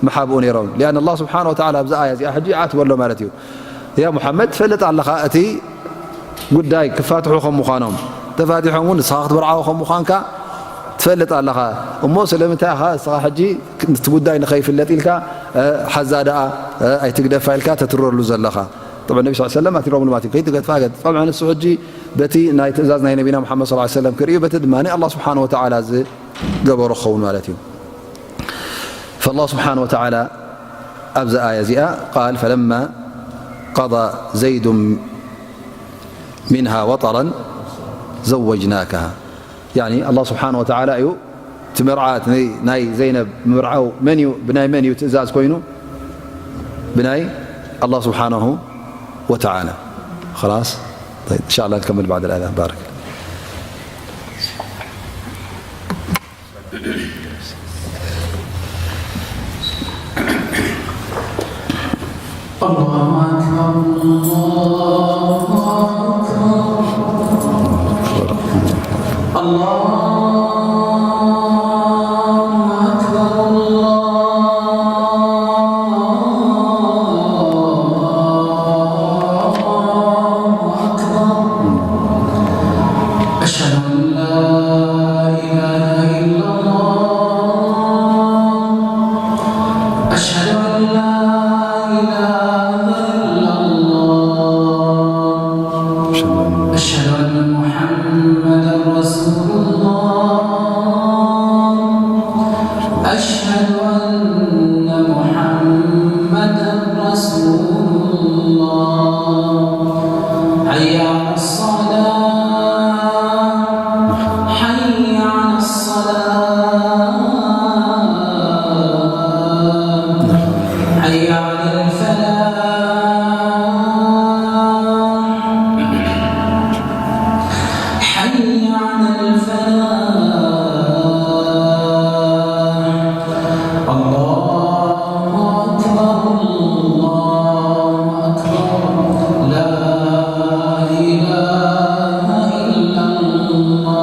ምሓብኡ ነይሮም። ሊኣን ኣላህ ስብሓነ ወተዓላ ኣብዚ ኣያ እዚኣ ሕጂ ኣትበሎ ማለት እዩ። ያ ሙሓመድ ትፈልጥ ኣለኻ እቲ ጉዳይ ክፋትሑ ከም ምዃኖም፣ ተፋቲሖም እውን ንስኻ ክትምርዓዎ ከም ምዃንካ ትፈልጥ ኣለኻ። እሞ ስለምንታይ ኢኻ ንስኻ ሕጂ እቲ ጉዳይ ንኸይፍለጥ ኢልካ፣ እ፣ ሓዛ ደኣ፣ እ፣ ኣይትግደፋ ኢልካ ተትረሉ ዘለኻ? طبعا النبي صلى الله عليه وسلم أتيرهم الماتين كي تقت فاقت. طبعا السعودي بتي ناي تزاز ناي نبينا محمد صلى الله عليه وسلم كريو بتي دماني الله سبحانه وتعالى زي قبر خون مالتي. فالله سبحانه وتعالى أبزى آية زئة قال: "فلما قضى زيد منها وطرا زوجناكها". يعني الله سبحانه وتعالى يو تمرعات ناي، ناي زينب مرعو من يو بناي من يو تزاز كوينو بناي الله سبحانه وتعالى. خلاص؟ طيب، إن شاء الله نكمل بعد الأذان. بارك. الله أكبر، الله أكبر، الله أكبر، الله أكبر. أشهد أن لا إله إلا الله. أشهد أن لا إله إلا الله. أشهد أن محمدا رسول الله. أشهد أن محمدا رسول الله. حي على الصلاة. حي على الصلاة. حي على الفلاح. حي على الفلاح. الله أكبر، الله أكبر، لا إله إلا الله.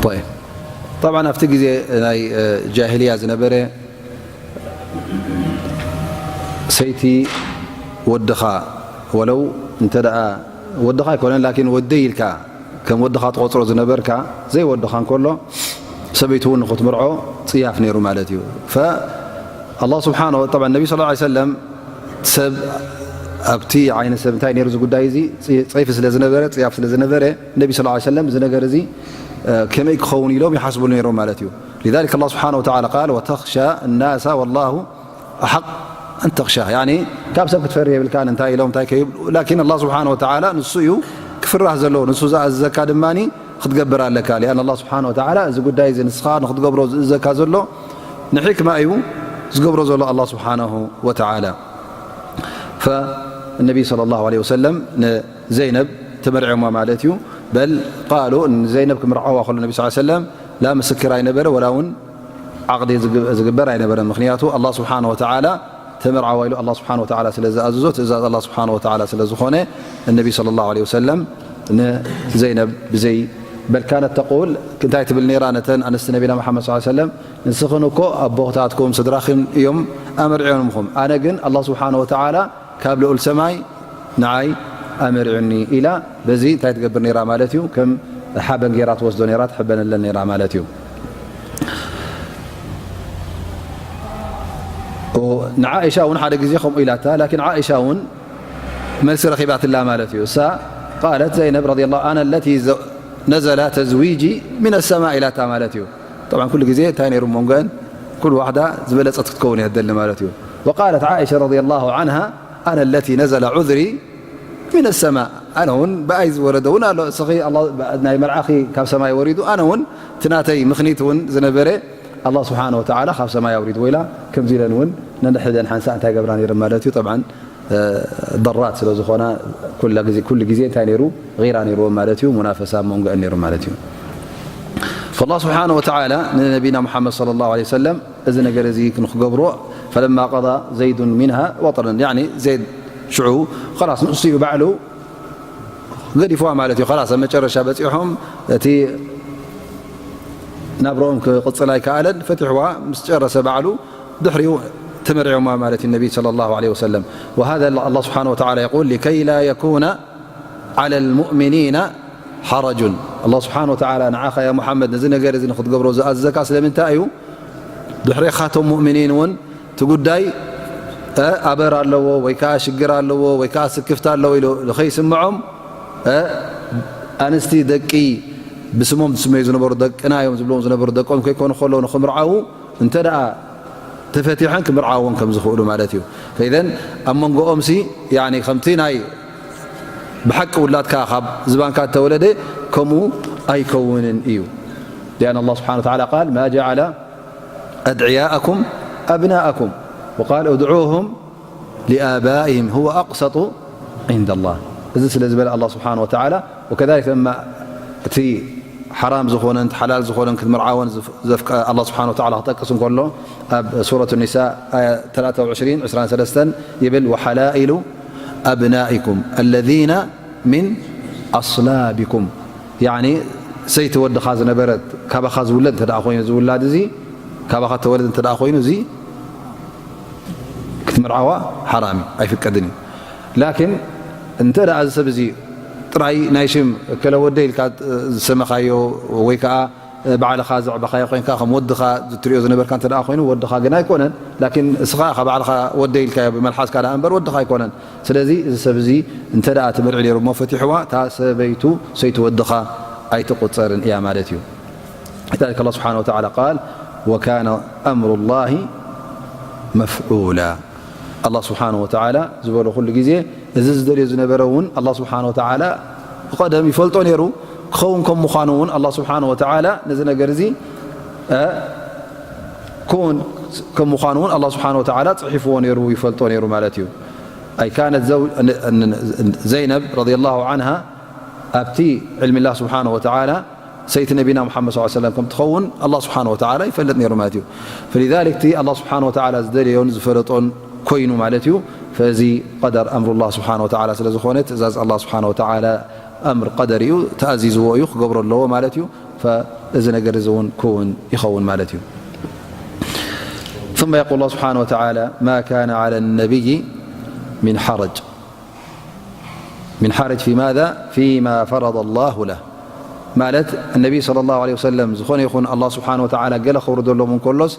طيب. طبعا ኣብቲ ግዜ ናይ ጃሂልያ ዝነበረ ሰይቲ ወድኻ ወለው እንተ ደኣ ወድኻ ኣይኮነን ላኪን ወደይ ኢልካ ከም ወድኻ ትቆጽሮ ዝነበርካ ዘይወድኻ እንከሎ ሰበይቱ እውን ንኽትምርዖ ጽያፍ ነይሩ ማለት እዩ። فالله سبحانه طبعا النبي صلى الله عليه وسلم ሰብ ኣብቲ ዓይነ ሰብ እንታይ ነይሩ እዚ ጉዳይ እዚ ጸይፊ ስለ ዝነበረ ጽያፍ ስለ ዝነበረ ነቢ صلى الله عليه وسلم እዚ ነገር እዚ ከመይ ክኸውን ኢሎም ይሓስብሉ ነይሮም ማለት እዩ። لذلك الله سبحانه وتعالى قال وتخشى الناس والله أحق أن تخشاه يعني ካብ ሰብ ክትፈርህ የብልካን እንታይ ኢሎም እንታይ ከይብሉ لكن الله سبحانه وتعالى ንሱ እዩ ክፍራህ ዘለዎ ንሱ ዝኣዘዘካ ድማ ክትገብር ኣለካ لأن الله سبحانه وتعالى እዚ ጉዳይ እዚ ንስኻ ንክትገብሮ ዝእዘካ ዘሎ ንሕክማ እዩ ዝገብሮ ዘሎ الله سبحانه وتعالى فالنبي صلى الله عليه وسلم ንዘይነብ ተመርዕዮማ ማለት እዩ በል قالوا ንዘይነብ ክምርዓዋ ከሎ ነቢ صلى الله عليه وسلم لا ምስክር ኣይነበረ ወላ እውን ዓቕዲ ዝግበር ኣይነበረን ምክንያቱ الله سبحانه وتعالى ተመርዓዋ ኢሉ الله سبحانه وتعالى ስለ ዝኣዘዞ ትእዛዝ الله سبحانه وتعالى ስለ ዝኾነ النبي صلى الله عليه وسلم ንዘይነብ ብዘይ بل كانت تقول እንታይ ትብል ነይራ ነተን ኣንስቲ ነቢና محمد صلى الله عليه وسلم ንስኽን እኮ ኣቦታትኩም ስድራኽን እዮም ኣመርዕዮምኹም ኣነ ግን الله سبحانه وتعالى ካብ ልኡል ሰማይ ንዓይ ኣመርዕኒ ኢላ በዚ እንታይ ትገብር ነይራ ማለት እዩ ከም ሓበን ገይራ ትወስዶ ነይራ ትሕበነለን ነይራ ማለት እዩ ንዓኢሻ እውን ሓደ ግዜ ከምኡ ኢላታ ላኪን ዓኢሻ እውን መልሲ ረኺባትላ ማለት እዩ እሳ قالت زينب رضي الله أنا التي نزل تزويجي من السماء ኢላታ ማለት እዩ طبعا ኩሉ ግዜ እንታይ ነይሩ መንጎአን ኩሉ ዋሕዳ ዝበለፀት ክትከውን እያ ትደሊ ማለት እዩ وقالت عائشة رضي الله عنها أنا التي نزل عذري من السماء ኣነ እውን ብኣይ ዝወረደ እውን ኣሎ እስኺ ናይ መርዓኺ ካብ ሰማይ ወሪዱ ኣነ እውን እቲ ናተይ ምኽኒት እውን ዝነበረ الله سبحانه وتعالى ካብ ሰማይ ኣውሪድዎ ኢላ ከምዚ ኢለን እውን ነንሕደን ሓንሳእ እንታይ ገብራ ነይረን ማለት እዩ طبعا ضرات ስለ ዝኾና ኩላ ግዜ ኩሉ ግዜ እንታይ ነይሩ غيرة ነይርዎም ማለት እዩ منافسة ኣብ መንጎአን ነይሩ ማለት እዩ فالله سبحانه وتعالى ንነቢና محمد صلى الله عليه وسلم እዚ ነገር እዚ ክንክገብሮ فلما قضى زيد منها وطرا يعني زيد ሽዑ خلاص ንሱ እዩ ባዕሉ ገዲፍዋ ማለት እዩ خلاص ኣብ መጨረሻ በፂሖም እቲ ናብርኦም ክቕጽል ኣይከኣለን። ፈቲሕዋ ምስ ጨረሰ ባዕሉ ድሕሪኡ ተመርዕዮማ ማለት እዩ ነቢ ሰለላሁ ዐለይሂ ወሰለም። وهذا الله سبحانه وتعالى يقول لكي لا يكون على المؤمنين حرج. ኣላህ ስብሓነ ወተዓላ ንዓኻ ያ ሙሓመድ ነዚ ነገር እዚ ንክትገብሮ ዝኣዘዘካ ስለምንታይ እዩ? ድሕሬኻቶም ሙእሚኒን እውን እቲ ጉዳይ ኣበር ኣለዎ ወይ ከዓ ሽግር ኣለዎ ወይ ከዓ ስክፍታ ኣለዎ ኢሉ ንኸይስምዖም ኣንስቲ ደቂ ብስሞም ዝስመዩ ዝነበሩ ደቅና እዮም ዝብሎም ዝነበሩ ደቆም ከይኮኑ ከለዉ ንክምርዓዉ እንተ ደኣ ተፈቲሐን ክምርዓወን ከም ዝኽእሉ ማለት እዩ። ፈኢዘን ኣብ መንጎኦም ሲ ከምቲ ናይ ብሓቂ ውላድካ ካብ ዝባንካ እተወለደ ከምኡ ኣይከውንን እዩ። لأن الله سبحانه وتعالى قال ما جعل أدعياءكم أبناءكم وقال ادعوهم لآبائهم هو أقسط عند الله. እዚ ስለ ዝበለ ኣላህ ስብሓነ ወተዓላ ወከዛሊክ ድማ እቲ ሓራም ዝኾነን ሓላል ዝኾነን ክትምርዓወን ኣላህ ስብሓነ ወተዓላ ክጠቅስ እንከሎ ኣብ ሱረት ኒሳ ኣያ ተላተ ወዕስሪን ዕስራን ሰለስተን ይብል وحلائل أبنائكم الذين من أصلابكم يعني ሰይቲ ወድኻ ዝነበረት ካባኻ ዝውለድ እንተ ኮይኑ ዝውላድ እዚ ካባኻ ተወለድ እንተ ኮይኑ እዚ ክትምርዓዋ ሓራም እዩ ኣይፍቀድን እዩ። ላኪን እንተ ደኣ እዚ ሰብ እዚ ጥራይ ናይ ሽም እከለ ወደ ኢልካ ዝሰመኻዮ ወይ ከዓ ባዕልኻ ዘዕበኻዮ ኮይንካ ከም ወድኻ ዝትሪኦ ዝነበርካ እንተ ኮይኑ ወድኻ ግን ኣይኮነን። ላኪን እስኻ ኢኻ ባዕልኻ ወደ ኢልካዮ ብመልሓስካ ደኣ እምበር ወድኻ ኣይኮነን። ስለዚ እዚ ሰብ እዚ እንተ ደኣ ትምርዒ ነይሩ እሞ ፈቲሕዋ እታ ሰበይቱ ሰይቲ ወድኻ ኣይትቁፀርን እያ ማለት እዩ። لذلك الله سبحانه وتعالى قال وكان أمر الله مفعولا. ኣላህ ስብሓነ ወተዓላ ዝበሎ ኩሉ ግዜ እዚ ዝደልዮ ዝነበረ እውን ኣላህ ስብሓነ ወተዓላ ብቐደም ይፈልጦ ነይሩ። ክኸውን ከም ምዃኑ እውን ኣላህ ስብሓነ ወተዓላ ነዚ ነገር እዚ ክውን ከም ምዃኑ እውን ኣላህ ስብሓነ ወተዓላ ፅሒፍዎ ነይሩ ይፈልጦ ነይሩ ማለት እዩ። أي كانت زو... ዘይነብ ረዲየላሁ ዓንሃ ኣብቲ ዕልሚ ኣላህ ስብሓነ ወተዓላ ሰይቲ ነቢና ሙሓመድ ሰለላሁ ዐለይሂ ወሰለም ከም ትኸውን ኣላህ ስብሓነ ወተዓላ ይፈልጥ ነይሩ ማለት እዩ። فلذلك እቲ ኣላህ ስብሓነ ወተዓላ ዝደለዮን ዝፈለጦን ኮይኑ ማለት እዩ። ፈዚ ቀደር ኣምሩላህ ስብሓነ ወተዓላ ስለ ዝኾነ ትእዛዝ ኣላህ ስብሓነ ወተዓላ ኣምር ቀደር እዩ፣ ተኣዚዝዎ እዩ ክገብሮ ኣለዎ ማለት እዩ። ፈእዚ ነገር እዚ እውን ክውን ይኸውን ማለት እዩ። ثم يقول الله سبحانه وتعالى ما كان على النبي من حرج من حرج في ماذا؟ فيما فرض الله له. ማለት ነቢ ሰለላሁ ዐለይሂ ወሰለም ዝኾነ ይኹን ኣላህ ስብሓነ ወተዓላ ገለ ከውርደሎም እንከሎስ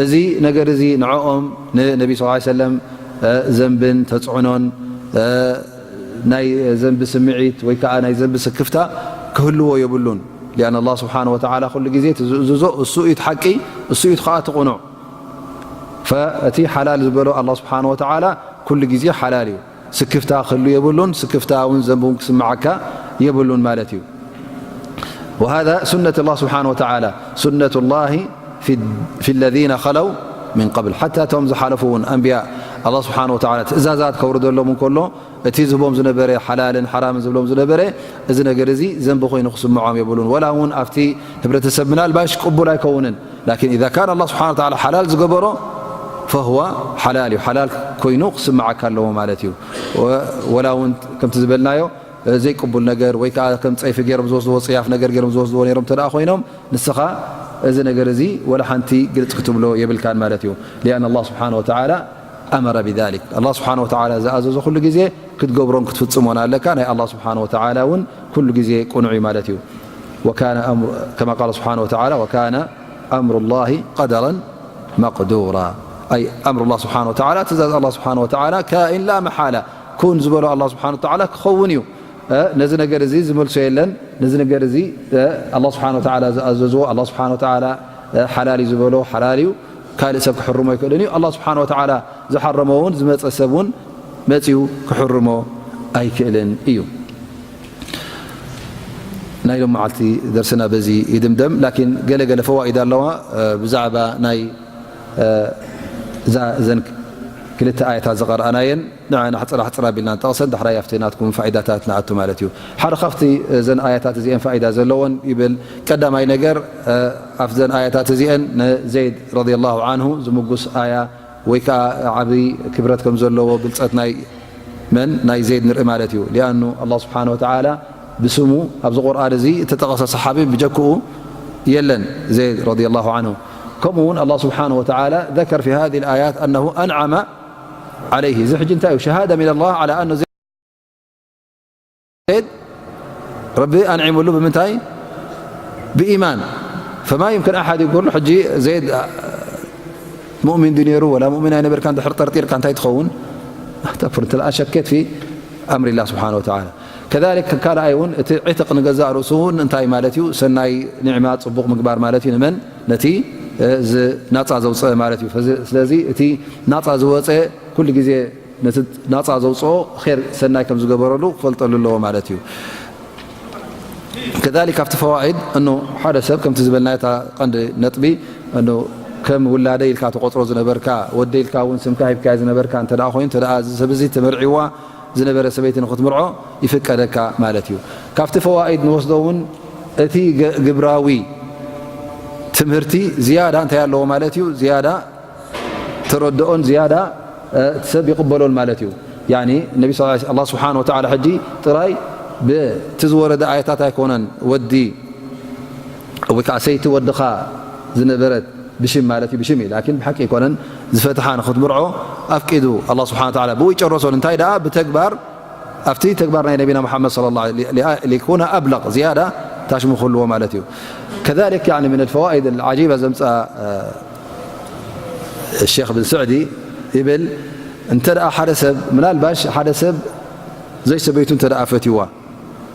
እዚ ነገር እዚ ንዕኦም ንነቢ ሰለላሁ ዐለይሂ ወሰለም ዘንብን ተፅዕኖን ናይ ዘንቢ ስምዒት ወይ ከዓ ናይ ዘንቢ ስክፍታ ክህልዎ የብሉን። لأن ኣላህ ስብሓነ ወተዓላ ኩሉ ግዜ እቲ ዝእዝዞ እሱ እዩ እቲ ሓቂ፣ እሱ እዩ እቲ ከዓ እቲ ቅኑዕ። ፈእቲ ሓላል ዝበሎ ኣላህ ስብሓነ ወተዓላ ኩሉ ግዜ ሓላል እዩ። ስክፍታ ክህሉ የብሉን፣ ስክፍታ እውን ዘንቢ እውን ክስምዓካ የብሉን ማለት እዩ። وهذا سنة الله سبحانه وتعالى سنة الله في في الذين خلوا من قبل ሓታ እቶም ዝሓለፉ እውን ኣንብያ ኣላህ ስብሓነ ወተዓላ ትእዛዛት ከውርደሎም እንከሎ እቲ ዝህቦም ዝነበረ ሓላልን ሓራምን ዝብሎም ዝነበረ እዚ ነገር እዚ ዘንቢ ኮይኑ ክስምዖም የብሉን። ወላ እውን ኣብቲ ህብረተሰብ ምናልባሽ ቅቡል ኣይከውንን ላኪን إذا كان الله سبحانه وتعالى ሓላል ዝገበሮ فهو ሓላል እዩ፣ ሓላል ኮይኑ ክስምዓካ ኣለዎ ማለት እዩ። ወላ እውን ከምቲ ዝበልናዮ ዘይቅቡል ነገር ወይ ከዓ ከም ፀይፊ ገይሮም ዝወስድዎ ፅያፍ ነገር ገይሮም ዝወስድዎ ነይሮም እንተ ኮይኖም ንስኻ እዚ ነገር እዚ ወላ ሓንቲ ግልፅ ክትብሎ የብልካን ማለት እዩ። لأن الله سبحانه وتعالى أمر بذلك ኣላህ ስብሓነ ወተዓላ ዝኣዘዞ ኩሉ ግዜ ክትገብሮን ክትፍፅሞን ኣለካ። ናይ ኣላህ ስብሓነ ወተዓላ እውን ኩሉ ግዜ ቅኑዕ እዩ ማለት እዩ። وكان أمر كما قال سبحانه وتعالى وكان أمر الله قدرا مقدورا. أي أمر الله سبحانه وتعالى ትእዛዝ ኣላህ ስብሓነ ወተዓላ كائن لا محالة ኩን ዝበሎ ኣላህ ስብሓነ ወተዓላ ክኸውን እዩ። ነዚ ነገር እዚ ዝመልሶ የለን። ነዚ ነገር እዚ ኣላህ ስብሓነ ወተዓላ ዝኣዘዝዎ ኣላህ ስብሓነ ወተዓላ ሓላል እዩ ዝበሎ ሓላል እዩ። ካልእ ሰብ ክሕርሞ ኣይክእልን እዩ። ኣላህ ስብሓነ ወተዓላ ዝሓረሞ እውን ዝመፀ ሰብ እውን መፂኡ ክሕርሞ ኣይክእልን እዩ። ናይ ሎም መዓልቲ ደርስና በዚ ይድምደም። ላኪን ገለ ገለ ፈዋኢድ ኣለዋ ብዛዕባ ናይ እዛ እዘን ክልተ ኣያታት ዝቐርኣናየን ንዐን ኣሕፅር ኣሕፅር ኣቢልና ንጠቕሰን ዳሕራይ ኣብቲ ናትኩም ፋይዳታት ንኣቱ ማለት እዩ። ሓደ ካብቲ እዘን ኣያታት እዚአን ፋይዳ ዘለዎን ይብል ቀዳማይ ነገር ኣብዘን ኣያታት እዚአን ንዘይድ ረዲየላሁ ዓንሁ ዝምጉስ ኣያ ወይ ከዓ ዓብይ ክብረት ከም ዘለዎ ብልፀት ናይ መን ናይ ዘይድ ንርኢ ማለት እዩ። ሊኣኑ ኣላህ ስብሓነ ወተዓላ ብስሙ ኣብዚ ቁርኣን እዚ እተጠቐሰ ሰሓቢ ብጀክኡ የለን ዘይድ ረዲየላሁ ዐንሁ። ከምኡ እውን ኣላህ ስብሓነሁ ወተዓላ ذكر في هذه الآيات أنه أنعم عليه። እዚ ሕጂ እንታይ እዩ? ሸሃዳ من الله على أنه ዘይድ ረቢ ኣንዒሙሉ ብምንታይ? ብኢማን። فما يمكن أحد يقول ሕጂ ዘይድ ሙእሚን ድዩ ነይሩ ወላ ሙእሚን ኣይነበርካን ድሕር ጠርጢርካ እንታይ ትኸውን? ተፍር እንተ ሸኬት في أمر الله سبحانه وتعالى። كذلك ካልኣይ እውን እቲ ዒትቕ ንገዛእ ርእሱ እውን እንታይ ማለት እዩ? ሰናይ ኒዕማ ጽቡቕ ምግባር ማለት እዩ። ንመን? ነቲ ናጻ ዘውፅአ ማለት እዩ። ስለዚ እቲ ናጻ ዝወፀ ኩሉ ግዜ ነቲ ናጻ ዘውፅኦ ር ሰናይ ከም ዝገበረሉ ክፈልጠሉ ኣለዎ ማለት እዩ። كذلك ካብቲ ፈዋኢድ እኖ ሓደ ሰብ ከምቲ ዝበልና እታ ቀንዲ ነጥቢ እኖ ከም ውላደ ኢልካ ተቆፅሮ ዝነበርካ ወደ ኢልካ እውን ስምካ ሂብካ ዝነበርካ እንተ ደኣ ኮይኑ እንተ ደኣ እዚ ሰብ እዚ ተመርዒዋ ዝነበረ ሰበይቲ ንክትምርዖ ይፍቀደካ ማለት እዩ። ካብቲ ፈዋኢድ ንወስዶ እውን እቲ ገ- ግብራዊ ትምህርቲ ዝያዳ እንታይ ኣለዎ ማለት እዩ? ዝያዳ ተረድኦን ዝያዳ እቲ ሰብ ይቕበሎን ማለት እዩ። ያኒ ነቢ ስ ኣላ ስብሓን ወተዓላ ሕጂ ጥራይ ብቲ ዝወረደ ኣየታት ኣይኮነን ወዲ ወይ ከዓ ሰይቲ ወድኻ ዝነበረት ብሽም ማለት እዩ ብሽም እዩ ላኪን ብሓቂ ኣይኮነን ዝፈትሓ ንክትምርዖ ኣፍቂዱ ኣላ ስብሓን ወተዓላ ብኡ ይጨረሶን እንታይ ደኣ ብተግባር ኣብቲ ተግባር ናይ ነቢና ሙሓመድ صلى الله عليه ሊኩነ ኣብለቕ ዝያዳ ታሽሙ ክህልዎ ማለት እዩ። كذلك يعني من الفوائد العجيبة ዘምፅኣ ሼክ ብን ስዕዲ ይብል እንተ ደኣ ሓደ ሰብ ምናልባሽ ሓደ ሰብ ዘይሰበይቱ እንተ ደኣ ፈትዋ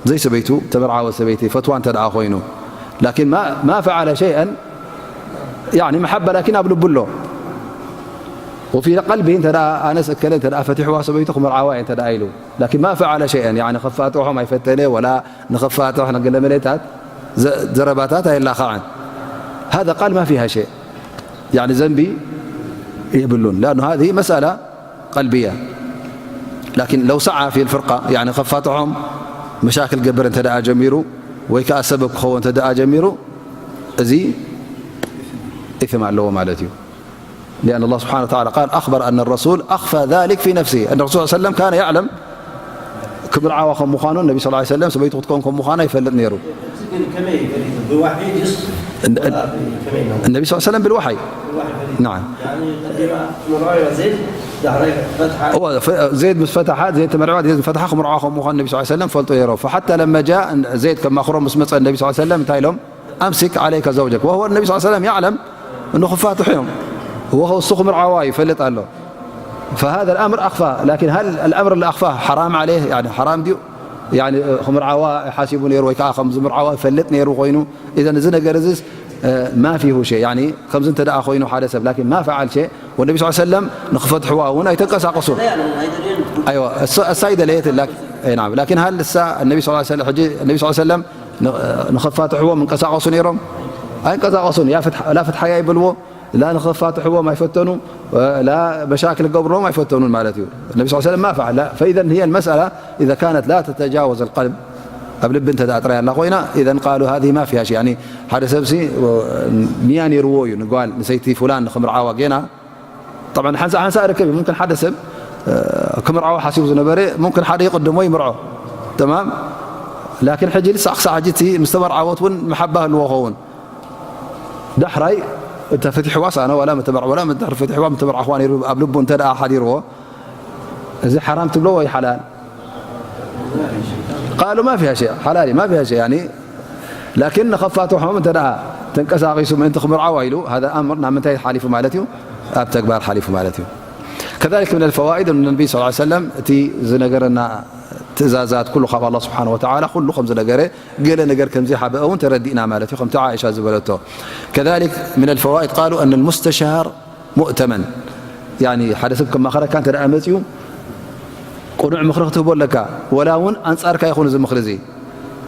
ዘይሰበይቱ ተመርዓወ ሰበይቲ ፈትዋ እንተ ደኣ ኮይኑ ላኪን ما فعل شيئا يعني محبة ላኪን ኣብ ልቡ ኣሎ وفي قلبه እንተ ደኣ ኣነስ እከለ እንተ ደኣ ፈቲሕዋ ሰበይቱ ክመርዓዋ እየ እንተ ደኣ ኢሉ ላኪን ما فعل شيئا يعني ከፋትሖም ኣይፈተነ ወላ ንኸፋትሕ ንገለ መለታት ዘረባታት ኣየላኸዐን هذا قال ما فيها شيء يعني ዘንቢ የብሉን لأنه هذه مسألة قلبية لكن لو سعى في الفرقة يعني ከፋትሖም መሻክል ገብር እንተ ደኣ ጀሚሩ ወይ ከዓ ሰበብ ክኸውን እንተ ደኣ ጀሚሩ እዚ ኢትም ኣለዎ ማለት እዩ لأن الله سبحانه وتعالى قال أخبر أن الرسول أخفى ذلك في نفسه أن الرسول صلى الله عليه وسلم كان يعلم ክምርዓዋ ከም ምዃኑ ነቢ ስ ሰለም ሰበይቱ ክትከውን ከም ምዃና ይፈልጥ ነይሩ ነቢ ስ ሰለም ብልዋሓይ ዘይድ ምስ ፈትሓ ዘይድ ተመርዕዋ ዘይድ ፈትሓ ክምርዓዋ ከም ምዃኑ ነቢ ስ ሰለም ፈልጡ ነይሮ ሓታ ለመጃ ዘይድ ከማኽሮም ምስ መፀ ነቢ ስ ሰለም እንታይ ኢሎም أمسك عليك زوجك وهو النبي صلى الله عليه وسلم يعلم أنه ክፋትሑ እዮም እሱ ክምርዓዋ ይፈልጥ ኣሎ فهذا الأمر أخفى لكن هل الأمر اللي أخفاه حرام عليه يعني حرام ديو يعني ክምርዓዋ ሓሲቡ ነይሩ ወይ ከዓ ከም ዝምርዓዋ ይፈልጥ ነይሩ ኮይኑ إذا እዚ ነገር እዚ ما فيه شيء يعني ከምዚ እንተ ደኣ ኮይኑ ሓደ ሰብ لكن ما فعل شيء والنبي صلى الله عليه وسلم ንክፈትሕዋ እውን ኣይተንቀሳቀሱን أيوة እሳ ኣይደለየትን نعم لكن هل እሳ النبي صلى الله عليه وسلم ሕጂ النبي صلى الله عليه وسلم ንኸፋትሕዎም እንቀሳቀሱ ነይሮም ኣይንቀሳቀሱን ላ ፍትሓያ ይበልዎ ላ ንኸፋትሕዎም ኣይፈተኑ ላ መሻክል ክገብርዎም ኣይፈተኑን ማለት እዩ ነቢ ስ ሰለም ما فعل فإذا هي المسألة إذا كانت لا تتجاوز القلب ኣብ ልቢ እንተ ጥራይ ኣላ ኮይና إذا قالوا هذه ما فيها شيء يعني ሓደ ሰብሲ ንያ ነይርዎ እዩ ንጓል ንሰይቲ ፉላን ንክምርዓዋ ጌና طبعا ሓንሳ ሓንሳ ርከብ እዩ ممكن ሓደ ሰብ ክምርዓዎ ሓሲቡ ዝነበረ ممكن ሓደ ይቕድሞ ይምርዖ تمام لكن ሕጂ ልሳዕ ክሳዕ ሕጂ እቲ ምስ ተመርዓወት እውን መሓባ ህልዎ ኸውን ዳሕራይ እተ ፈትሕዋ ሳነ ዋላ መተመርዓ ዋላ መዳሕር ፈትሕዋ ምተመርዓኹዋ ነይሩ ኣብ ልቡ እንተ ደኣ ሓዲርዎ እዚ ሓራም ትብሎ ወይ ሓላል قالوا ما فيها شيء ሓላል ما فيها شيء يعني لكن ንኸፋትሖም እንተ ደኣ ተንቀሳቒሱ ምእንቲ ክምርዓዋ ኢሉ هذا أمر ናብ ምንታይ ሓሊፉ ማለት እዩ ኣብ ተግባር ሓሊፉ ማለት እዩ كذلك من الفوائد أن النبي صلى الله عليه وسلم እቲ ዝነገረና ትእዛዛት ኩሉ ካብ ኣላ ስብሓን ወተዓላ ኩሉ ከም ዝነገረ ገለ ነገር ከም ዘይሓበአ እውን ተረዲእና ማለት እዩ ከምቲ ዓእሻ ዝበለቶ كذلك من الفوائد قالوا أن المستشار مؤتمن يعني ሓደ ሰብ ከማኸረካ እንተ ደኣ መፅዩ ቁኑዕ ምኽሪ ክትህቦ ኣለካ ወላ እውን ኣንፃርካ ይኹን እዚ ምኽሪ እዚ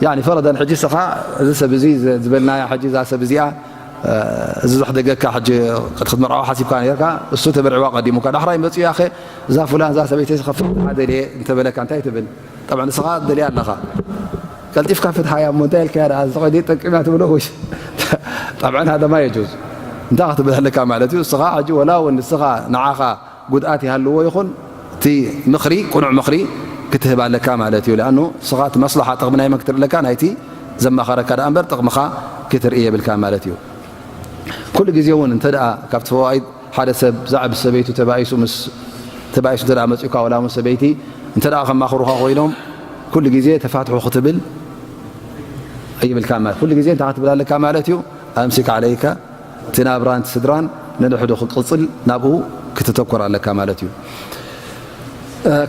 يعني فرضا ሕጂ ስኻ እዚ ሰብ እዚ ዝበልናያ ሕጂ እዛ ሰብ እዚኣ እዚ ዘሕደገካ ሕጂ ክትምርዓዋ ሓሲብካ ነርካ እሱ ተመርዕዋ ቀዲሙካ ዳሕራይ መፅኡ ያኸ እዛ ፍላን እዛ ሰበይቲ ከፍትሓ ደልየ እንተበለካ እንታይ ትብል طبعا ንስኻ ደልያ ኣለኻ ቀልጢፍካ ፍትሓያ እሞ እንታይ ኢልካያ ደኣ ዝኸዲ ጠቂምያ ትብሎ ወይ طبعا هذا ما يجوز እንታይ ክትብል ኣለካ ማለት እዩ እስኻ ሕጂ ወላ እውን ንስኻ ንዓኻ ጉድኣት ይሃልዎ ይኹን እቲ ምኽሪ ቁኑዕ ምኽሪ ክትህብ ኣለካ ማለት እዩ لأنه እስኻ እቲ መስላሓ ጥቕሚ ናይ መን ክትርኢ ኣለካ ናይቲ ዘማኸረካ ደኣ እምበር ጥቕምኻ ክትርኢ የብልካ ማለት እዩ። ኩሉ ግዜ እውን እንተ ደኣ ካብቲ ፈዋኢድ ሓደ ሰብ ዛዕብ ሰበይቱ ተባኢሱ ምስ ተባኢሱ እንተ ደኣ መጺኡካ፣ ወላ እውን ሰበይቲ እንተ ደኣ ከማኽሩኻ ኮይኖም፣ ኩሉ ግዜ ተፋትሑ ክትብል የብልካ ማለት። ኩሉ ግዜ እንታይ ክትብል ኣለካ ማለት እዩ? ኣምሲክ ዓለይካ፣ እቲ ናብራን እቲ ስድራን ነንሕዱ ክቅጽል ናብኡ ክትተኮር ኣለካ ማለት እዩ።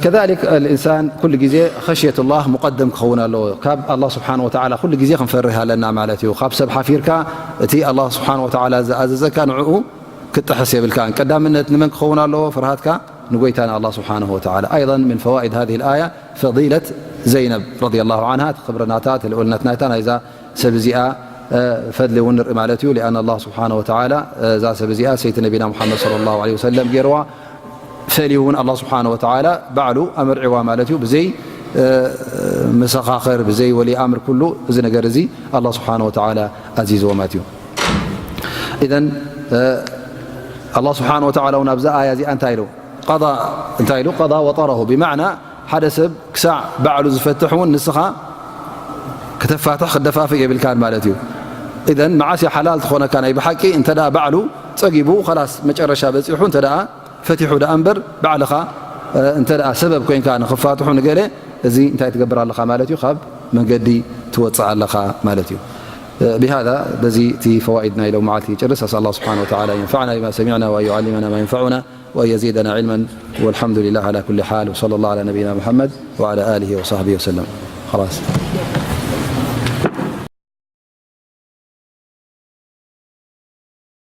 ከዛሊክ ልኢንሳን ኩሉ ግዜ ኸሽየት ላህ ሙቀደም ክኸውን ኣለዎ። ካብ ኣላህ ስብሓን ወተዓላ ኩሉ ግዜ ክንፈርህ ኣለና ማለት እዩ። ካብ ሰብ ሓፊርካ እቲ ኣላህ ስብሓን ወተዓላ ዝኣዘዘካ ንዕኡ ክጥሕስ የብልካን። ቀዳምነት ንመን ክኸውን ኣለዎ? ፍርሃትካ ንጎይታና ኣላህ ስብሓንሁ ወተዓላ። ኣይضን ምን ፈዋኢድ ሃዚህ ልኣያ ፈዲለት ዘይነብ ረዲየላሁ ዓንሃ፣ እቲ ክብርናታ እቲ ልኡልነት ናይታ ናይዛ ሰብ እዚኣ ፈድሊ እውን ንርኢ ማለት እዩ። ሊኣን ኣላህ ስብሓነ ወተዓላ እዛ ሰብ እዚኣ ሰይቲ ነቢና ሙሓመድ ሰለላሁ ዐለይሂ ወሰለም ገይርዋ፣ ፈልዩ እውን ኣላህ ስብሓነ ወተዓላ ባዕሉ ኣመርዒዋ ማለት እዩ። ብዘይ መሰኻኽር፣ ብዘይ ወሊ ኣምር ኩሉ እዚ ነገር እዚ ኣላህ ስብሓነ ወተዓላ ኣዚዝዎ ማለት እዩ። ኢዘን ኣላህ ስብሓነ ወተዓላ እውን ኣብዛ ኣያ እዚኣ እንታይ ኢሉ? ቀዳ እንታይ ኢሉ? ቀዳ ወጠረሁ ብማዕና ሓደ ሰብ ክሳዕ ባዕሉ ዝፈትሕ እውን ንስኻ ከተፋትሕ ክደፋፍእ የብልካን ማለት እዩ። ኢዘን መዓስ እያ ሓላል ትኾነካ ናይ ብሓቂ? እንተ ደኣ ባዕሉ ጸጊቡ ኸላስ መጨረሻ በጺሑ እንተ ደኣ ፈቲሑ ደኣ እምበር ባዕልኻ እንተ ደኣ ሰበብ ኮይንካ ንኽፋትሑ ንገለ እዚ እንታይ ትገብር ኣለኻ ማለት እዩ? ካብ መንገዲ ትወጽእ ኣለኻ ማለት እዩ። ብሃذا በዚ እቲ ፈዋኢድ ናይ ሎም መዓልቲ ይጭርስ። ኣስኣል ኣላህ ስብሓነ ወተዓላ የንፈዕና ቢማ ሰሚዕና ወኣን ዩዓሊመና ማ የንፈዑና وأن يزيدنا علما والحمد لله على كل حال وصلى الله على نبينا محمد وعلى آله وصحبه وسلم. خلاص.